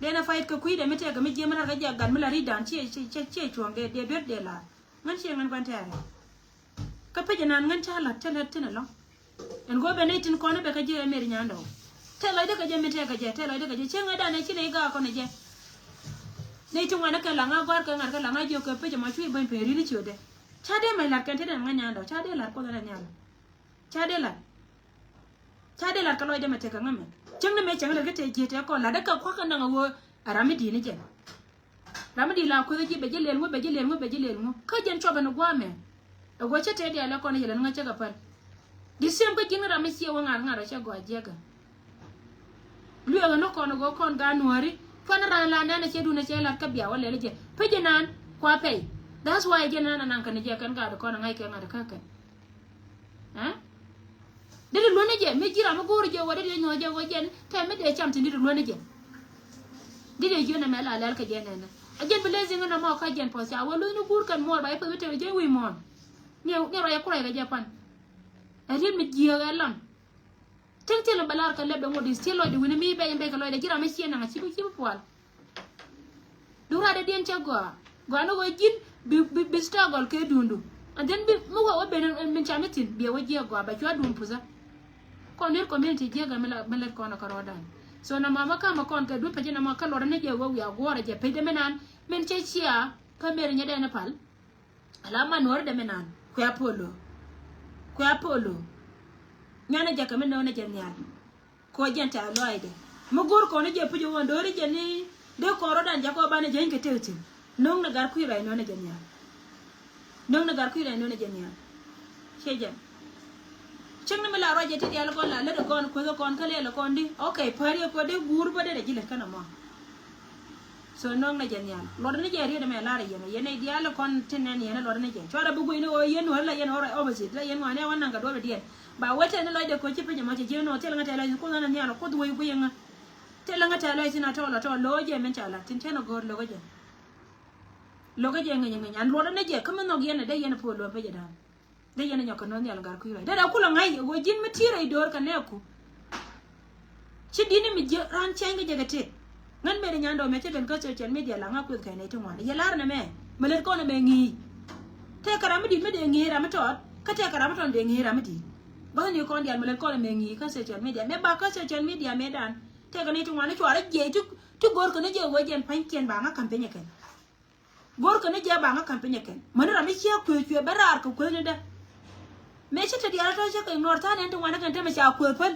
Dee na fight kɛ kui̱dɛ mi tɛkɛ mi jiɛ mi lar kä jiɛ gat mi la ri̱dan ciɛ ciɛ ciɛ cuɔ̱ŋ dee dee duet dee lar. Ŋän ciɛ ŋän gua̱n tɛɛrɛ. Kä pec inan ŋän ca la̱t cä lät tin ɛlɔ̱ŋ. Ɛn go̱o̱p ɛn nɛy tin kɔn i̱ bɛ kä ji̱ ɛ mɛr nyandɛ ɔ. Tɛl lɔcdä kɛ jɛ min tɛk kɛ jɛ, tɛl lɔcdä kɛ jɛ. Cieŋ ɛ danɛ ci nɛy gaak kɔn ɛ jɛ. Nɛy ti ŋuan ɛ kɛ laŋ a gɔ̱a̱r kɛ ŋa̱t kɛ laŋ a jiök kɛ pec ɛmɔ cuc bäny peny ri̱t i̱ ciötdɛ. Ca dee mɛc la̱t kɛn tetdɛ ŋän nyandɛ ɔ. Ca dee la̱t Kuoth ɛn ɛ nhial. Ca dee la̱t. Ca dee la̱t kɛ lɔcdä mɛ tekɛ ŋä mɛ. Cieŋ ni mɛ cieŋ lät kä tëë ji̱ tɛɛ kɔn la̱t dee kɛ kua̱k kɛ naŋ ɛ ɣöö ɛ ram mi di̱i̱t ni jɛ. Ram mi di̱i̱t la kueth ji̱ bɛ ji̱ lɛl ŋu, bɛ ji̱ lɛl ŋu, bɛ ji̱ lɛl ŋu. Kä jɛn cuɔpɛ ni gua̱a̱mɛ. Ɛ guɔ cä tëë diaal ɛ kɔn yɛlɛn ŋä cä kɛ päl. Di same kä ji̱n ram mi ciɛ wä ŋa̱r ŋa̱r ɔ cä gɔaa jiɛkä. Lueek ɛn ɔ kɔn ɛ guɔ kɔn gaat nuääri. Cuan ran la nɛn ɛ cɛ dun ɛ cɛ lat kä bia wä lɛl jɛ. Pec jɛ naan kua pɛy. That's why jɛ naan ɛ naŋ kɛn jɛ kɛn gaat ɛ kɔn ɛ ŋa̱c kɛ ŋa̱t ɛ kä kɛn. Ɛ? Dee ti luɔ̱n ni jɛ mi ji̱ ram mi go̱o̱r jɛ wä dee ti nyuɔ̱th jɛ wä jɛn tɛm mi dee cam thi̱n dee ti luɔ̱n ni jɛ. Dee ti jiön ɛmɛ la lɛl kɛ jɛ nɛnɛ. A jɛn bi lɛ ziŋ ɛn ɛmɔ kä jɛn puɔth ca wä luɔ̱n ni guur kɛn muɔɔr ba i̱ puɔth bi tɛm jɛ wi̱i̱ muɔ̱ɔ̱n. Ni ni rɔy ɛ kurɛ kɛ jɛ pan. Ɛ riet mi jiääk ɛ lam. Tiŋ thil in bɛ lar kɛ lɛp dɛ ŋot is thil lɔcdɛ wi̱ni mi bɛc in bɛc kɛ lɔcdɛ ji̱ ram mi ciɛ naŋ a ci bi ci bi pual. Duŋ radɛ diɛn cɛ gɔaa gɔaa ni ɣöö ji̱n bi bi bi struggle kɛ duundu. And then bi mi wä wä ben in min ca mi thi̱n biɛ wä jiɛ gɔaa bɛ cua duun puthä. Kɔn ni̱r community jiɛ gɛ mi la mi lät kɔn ɛ kärɔɔdan. So na mama kamɛ kɔn kɛ duun pecä na ma kä luɔtdä ni jɛ wä wiaa guɔ̱ɔ̱rɛ jɛ pecdɛ mi naan min cɛ cia kä mer nyɛ dɛn ɛ pal. Ala man nuɔ̱ɔ̱ri dɛ mi naan kuɛ Apollo. Kuɛ Apollo. Nyanɛ jɛ kɛ mi no̱o̱nɛ jɛ nhial. Kɔ jɛn tɛ̈th lɔaacdɛ mi go̱o̱r kɔn i̱ jɛ puc i̱ ɣöö do̱ri jɛ ni dee kɔn rɔ̱dan jakä banɛ jɛ i̱ kɛ tëk thi̱n. No̱o̱ŋ ni gat kui̱ rɛy no̱o̱nɛ jɛ nhial. No̱o̱ŋ ni gat kui̱ rɛy no̱o̱nɛ jɛ nhial. Ciɛ jɛn. Cäŋ ni mi la ruac jɛ ti diaal kɔn la lät ɛ gɔn kueth ɛ kɔn kä lɛl ɛ kɔn di. Okay, päri ɛ kueth dee guur bä dee dɛ ji̱ lät kɛn ɛmɔ. So no̱o̱ŋ ni jɛ nhial. Luɔt ni jɛ riet ɛmɛ lar ɛ yɛn ɛ yɛn ɛ diaal ɛ kɔn tin nɛn yɛn ɛ luɔt ni jɛ. Cuarɛ bi guic ni ɣöö yɛn nuɔ̱ɔ̱ri la yɛn ɣöö rɛy opposite la yɛn ŋuani ɛ wä naŋ kɛ duɔ̱ɔ̱p ɛ diɛn. Ba wet tɛn ni lɔcdɛ koci piny ɛmɔ cɛ ji̱ nɔ thil ŋä tɛl lɔc Kuoth ɣän nhial Kuoth wec guiy ŋä. Thil ŋä tɛl lɔc thin atɔl atɔl lo̱o̱ jɛ min ca lat thin cɛn a go̱o̱r lo̱kä jɛ. Lo̱kä jɛ ŋäc ŋäc an luɔt ni jɛ kä mi nhɔk yɛn a dee yɛn a puɔl luɔ̱n pecɛ da̱a̱n. Dee yɛn a nyɔk kɛ no̱o̱n nhial gar kui̱ ruac dee dee kulɛ ŋa̱c a go̱o̱r ji̱n mi ti̱i̱ rɛy do̱o̱r kɛ nɛɛku. Ci di̱t ni mi jiäk raan cɛny kä jɛ kɛ tëk. Ŋän mëë di nyandɔɔŋ mëë cä ben kä social media la ŋa kueth kɛ nɛy ti ŋuan. Yɛ lar nɛmɛ mi lät kɔn ɛmɛ ŋi̱i̱c. Tëëkɛ ram mi di̱t mi dee ŋi̱i̱c ram mi tɔt kä tëëkɛ ram mi tɔt dee ŋi̱i̱c ram mi di̱t. Bäth ni kɔn diaal mi lät kɔn ɛmɛ ŋi̱i̱c kä social media mëë ba kä social media mëë dan. Tëëkɛ nɛy ti ŋuan i̱ cuarɛ jiɛc ti ti go̱o̱r kɛ ni jɛ wee jɛn pa̱nykiɛn ba ŋa ka̱m piny ɛ kɛn. Go̱rkɛ ni jɛ baŋä ka̱m piny ɛ kɛn mäni ram mi ciɛ kueth cuɛ bä raar kɛ kueth ni dä. Mëë ci te diaal tɔ̱ cä kɛ ignore tha̱a̱n ɛn ti ŋuan ɛ kɛn te mɛ ca kueth päl.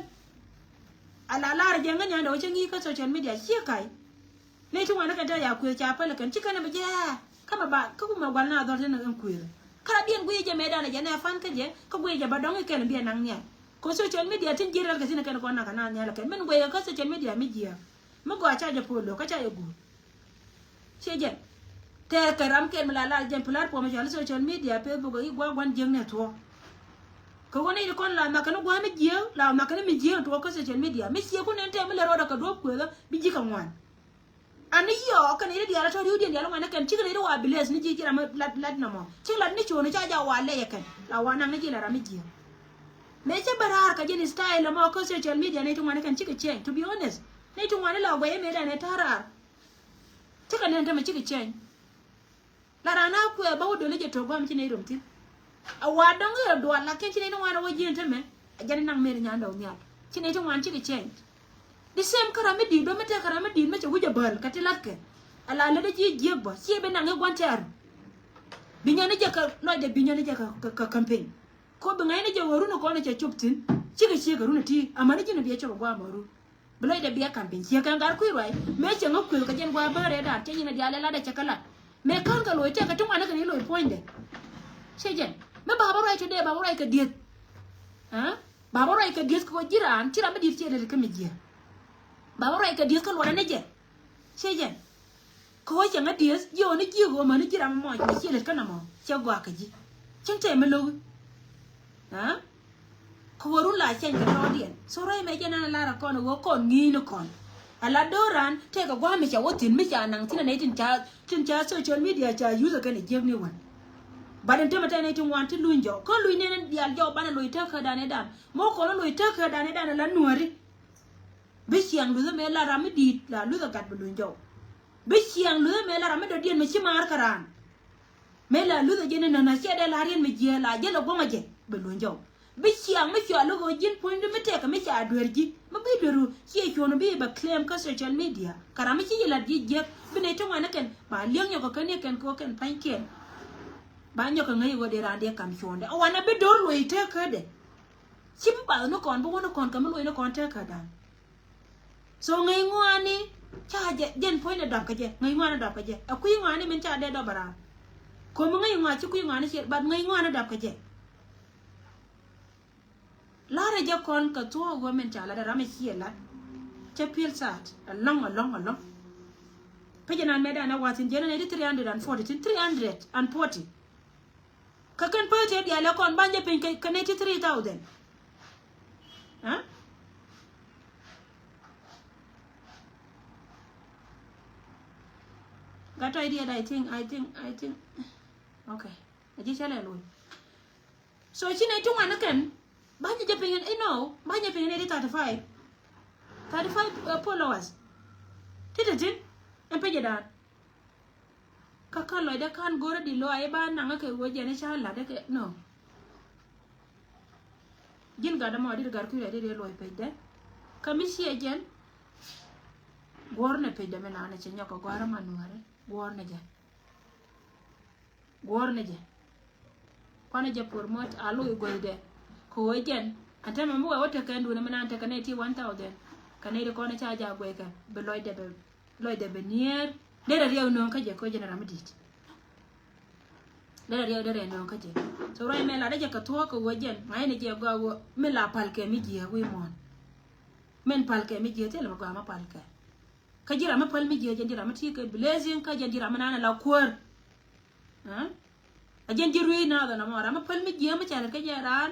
Ala lar jɛ ŋäc nyandɛ wä cä ŋi̱i̱c kä social media ciɛ ka̱c. Ni ti ŋuan ɛ kɛn te ca kueth ca päl ɛ kɛn ci kɛn ɛ bɛ jɛ kä mɛ ba kä kumɛ gual na dhɔl tin ɛn kueth. Kä la biɛn guiy jɛ mɛ danɛ jɛ nɛ fan kä jɛ kä guiy jɛ ba dɔŋ ikɛl biɛ naŋ nhial. Kɛ social media tin ji̱ rɛl kɛ thin ɛ kɛn kɔn naŋ kɛ na nhial ɛ kɛn min guiy kɛ kä social media mi jiɛ. Mi gɔaa ca jɛ pol lo̱k kä ca jɛ guur. Ciɛ jɛn tɛɛr kɛ ram kɛl mi la lar jɛn platform cɔal i̱ social media, Facebook, i̱ gua̱a̱k gua̱n jiäkni ɛ thuɔ̱k. Kɛ ɣöö nɛy ti kɔn la nhɔakä ni gua̱a̱k mi jiääk la nhɔakä ni mi jiääk ɛ thuɔ̱k kä social media mi ciɛ kun ɛn tɛm mi lɛ rɔɔdɛ kɛ duɔ̱ɔ̱p kuëëthä bi ji̱ kɛ ŋuan. Ani yɔɔk kɛ nɛy ti diaal ɛ tɔ̱ ri̱wdiɛn diaal ɛ ŋuan ɛ kɛn cikɛ nɛy ti wa bi lɛth ni ji̱ ji̱ ram mi lat lat nɔmɔ. Cikɛ lat ni co̱o̱ni ca ja wa lɛc ɛ kɛn la wa naŋ ni ji̱ la ram mi jiääk. Mëë cä bä raar kɛ jɛn style ɛmɔ kä social media nɛy ti ŋuan ɛ kɛn cikɛ change, to be honest. Nɛy ti ŋuan ɛ la guɛy ɛ mëë dan ɛ ta̱a̱ raar. Cikɛ nɛn tämɛ cikɛ cɛny. La raan a kuɛ bä wä döl ni jɛ to̱k gua̱a̱m ci nɛy rom thi̱n. A wa dɔ̱ŋ i̱ rɔ dual la kɛn ci nɛy ni ŋuan a wä ji̱n tämɛ. A jɛn inaŋ mëë ri nyan dɔw nhial ci nɛy ti ŋuan cikɛ cɛny. Di sɛm kä ram mi di̱i̱t bä mi tɛk kä ram mi di̱i̱t mi cɛ wi̱c a bäl kɛ ti la̱tkɛ. A la lätdä ji̱ jiäk bä ci bi naŋ i̱ gua̱n tɛ̈r. Bi nyɔn ni jɛ kɛ lɔcdɛ bi nyɔn ni jɛ kɛ kɛ campaign. Ko bi ŋa̱c ni jɛ wä run kɔn cɛ cop thi̱n cikɛ ciek kɛ run ti amäni ji̱n bi jɛ cop a gua̱a̱m a run. Bi lɔcdɛ biɛ ka̱n piny ciek kɛn gat kui̱ ruac. Mëë cieŋ ɛ kuël kɛ jɛn gua̱a̱ bäärɛ dan cɛ nyin ɛ diaal ɛ lat ɛ cɛ kɛ lat. Mëë ka̱n kɛ loc tëëk kɛ ti ŋuan ɛ kɛ ni loc puɔ̱nydɛ. Cɛ jɛn. Mëë ba bä ruac tëdɛ ba bä ruac kɛ dieth. Aa? Ba bä ruac kɛ dieth kɛ ɣöö ji̱ raan ci ram mi dieth ciɛ lät kä mi jiɛ. Ba bä ruac kɛ dieth kä luɔtdɛ ni jɛ. Cɛ jɛn. Kɛ ɣöö cɛ ŋä dieth jiɛ ɣöö ni ji̱ ɣöö mäni ji̱ ram mɔc mi ciɛ lät kä nɔmɔ cɛ gɔaa kɛ ji̱. Cäŋ tɛmɛ lo̱k. Aa? Kɛ ɣöö run la cɛny kɛ tɔɔdiɛn. So rɛy mɛ jɛ nan lar a kɔn ɣöö kɔn ŋi̱i̱c ni kɔn. A la do̱ran tëëkɛ gua̱a̱th mi ca wä thi̱n mi ca naŋ thi̱n a nɛy tin ca, tin ca social media ca use kɛn a jiäkni wän. But in tämɛ tɛn nɛy tin ŋuan ti luny jɔw. Kɔn luny nɛn diaal jɔw banɛ loc tekädan idan. Mɔ kɔn loc tekädan idan a la nuääri. Bi ciaŋ luthä mëë la ram mi di̱i̱t la luthä gat bi luny jɔw. Bi ciaŋ luthä mëë la ram mi dɔ̱diɛn mi ci maar kä raan. Mëë la luthä jɛn inän a ciɛ dee la riɛn mi jiääk la jälɛ guɔ̱mä jɛ bi luny jɔw. Bi ciaŋ mi cɔal i̱ ɣöö ji̱n puɔ̱nydu mi tɛkɛ mi ca dueer ji̱ mi bi dueeru ciɛ cuɔ̱ɔ̱ŋ bi bɛ claim kä social media. Kä ram mi ci ji̱ la̱t ji̱ jiäk bi nɛy ti ŋuan ni kɛn ba liäŋ nyɔk kɛ kɛn ni kɛn kɛ ɣöö kɛn pa̱nykiɛn. Ba nyɔk kɛ ŋäc i̱ ɣöö dee raan dee kam cuɔ̱ɔ̱ŋdɛ a wanɛ bi do̱r luɔc tekädɛ. Ci bi bath ni kɔn bi wä ni kɔn kɛ mi luɔc ni kɔn tekädan. So ŋäc ŋuani ca jɛ jɛn puɔ̱nydɛ dɔp kɛ jɛ, ŋäc ŋuani dɔp kɛ jɛ. A kui̱ ŋuani min ca dee dɔp a raan. Komi ŋäc ŋuani ci kui̱ ŋuani ciɛ, but ŋäc ŋuani dɔp kɛ jɛ. Larɛ jɛ kɔn kɛ thuɔ̱k ɣöö min ca lat a ram a ciɛ lat. Cɛ piɛl saat alɔŋ, alɔŋ, alɔŋ. Pecɛ nan mɛ dan a wathin jɛn a nɛy ti three hundred and forty, tin three hundred and forty. Kä kɛn päth tëë diaal ɛ kɔn bany jɛ piny kɛ, kɛ nɛy ti three thousand. Huh? Gat tɔc diɛt, I think, I think, I think. Okay. A ji̱ cä lɛ lo̱c. So ci nɛy ti ŋuan ni kɛn bany jɛ piny, you know, bany jɛ piny nɛy ti thirty five. Thirty five, uh, followers. Ti ti ti. Ɛn pecɛ dan. Kä kä lɔcdä ka̱n go̱rä di lɔaac i̱ ba naŋä kɛ ɣöö jɛn i̱ ca la̱tdä kɛ nɔ. Ji̱n gatdä mɔ dit gat kui̱ rɛy dit i̱ luɔc pecdɛ. Kä mi ciɛ jɛn guɔ̱r nɛ pecdɛ mi naan cɛ nyɔk kɛ gɔ̱a̱rä ma nuääri guɔ̱r nɛ jɛ. Guɔ̱r nɛ jɛ. Kɔnɛ jɛ promote a loc guäthdɛ. Kɛ ɣöö jɛn ɛn tɛmɛ mi wɛ wä tekɛ ɛn duundɛ mi naan tekɛ nɛy ti one thousand. Kɛ nɛy ti kɔnɛ ca jaak guɛckɛ bi lɔcdɛ bɛ, lɔcdɛ bɛ niɛɛr. Derɛ riɛw nööŋ kä jɛ kɛ ɣöö jɛn ram mi di̱i̱t. Derɛ riɛw derɛ nööŋ kä jɛ. So ruac mɛ latdä jɛ kɛ thuɔ̱k kɛ ɣöö jɛn ŋa̱cnɛ jɛ gɔaa ɣöö mi la palkɛ mi jiääk wi̱i̱ muɔ̱ɔ̱n. Min palkɛ mi jiääk thilɛ mi gɔaa mi palkɛ. Kä ji̱ ram mi päl mi jiääk jɛn ji̱ ram mi ti kɛ blessing kä jɛn ji̱ ram mi naan a la kuäär. Aa? A jɛn ji̱ rui̱c naath ɛn ɛmɔ ram mi päl mi jiääk mi ca lät kä jɛ raan.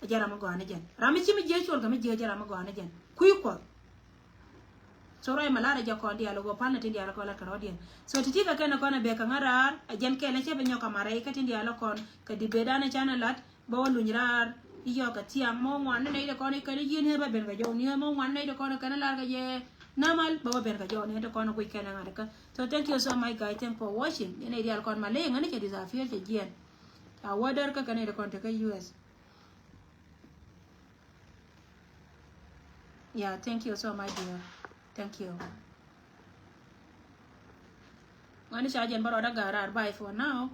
A jɛn ram mi gɔaa ni jɛn. Ram mi ci mi jiääk col kɛ mi jiääk jɛn ram mi gɔaa ni jɛn. Kui̱ Kuɔth. So ruac mɛ lar a jɛ kɔn diaal ɛ ɣöö pal ni tin diaal ɛ kɔn lat kɛ rɔ̱diɛn. So ti̱ti̱ kɛ kɛn ɛ kɔn ɛ bek kɛ ŋa̱ raar a jɛn kɛl ɛ cɛ bi nyɔk kɛ marɛ i̱ kä tin diaal ɛ kɔn kɛ debate dan ɛ canɛ lat. Bä wä luny raar i̱ yɔɔk kɛ thiaŋ mɔ ŋuan ni nɛy ti kɔn i̱ kɛn i̱ yieen i̱ bä ben kɛ jɔw ni mɔ ŋuan ni nɛy ti kɔn i̱ kɛn i̱ lar kɛ jɛ namal bä wä ben kɛ jɔw ni ti kɔn i̱ guic kɛn i̱ ŋa̱t ikä. So thank you so much guys, thank for watching. Yɛn nɛy diaal kɔn ma ley ŋäni cɛ disappear cɛ jiɛn. A wä där kä kɛn nɛy ti kɔn te kä U S. Yeah, thank you so much dear. Thank you. Ŋäni ca jɛn bä rɔɔdä ga̱a̱r raar, bye for now.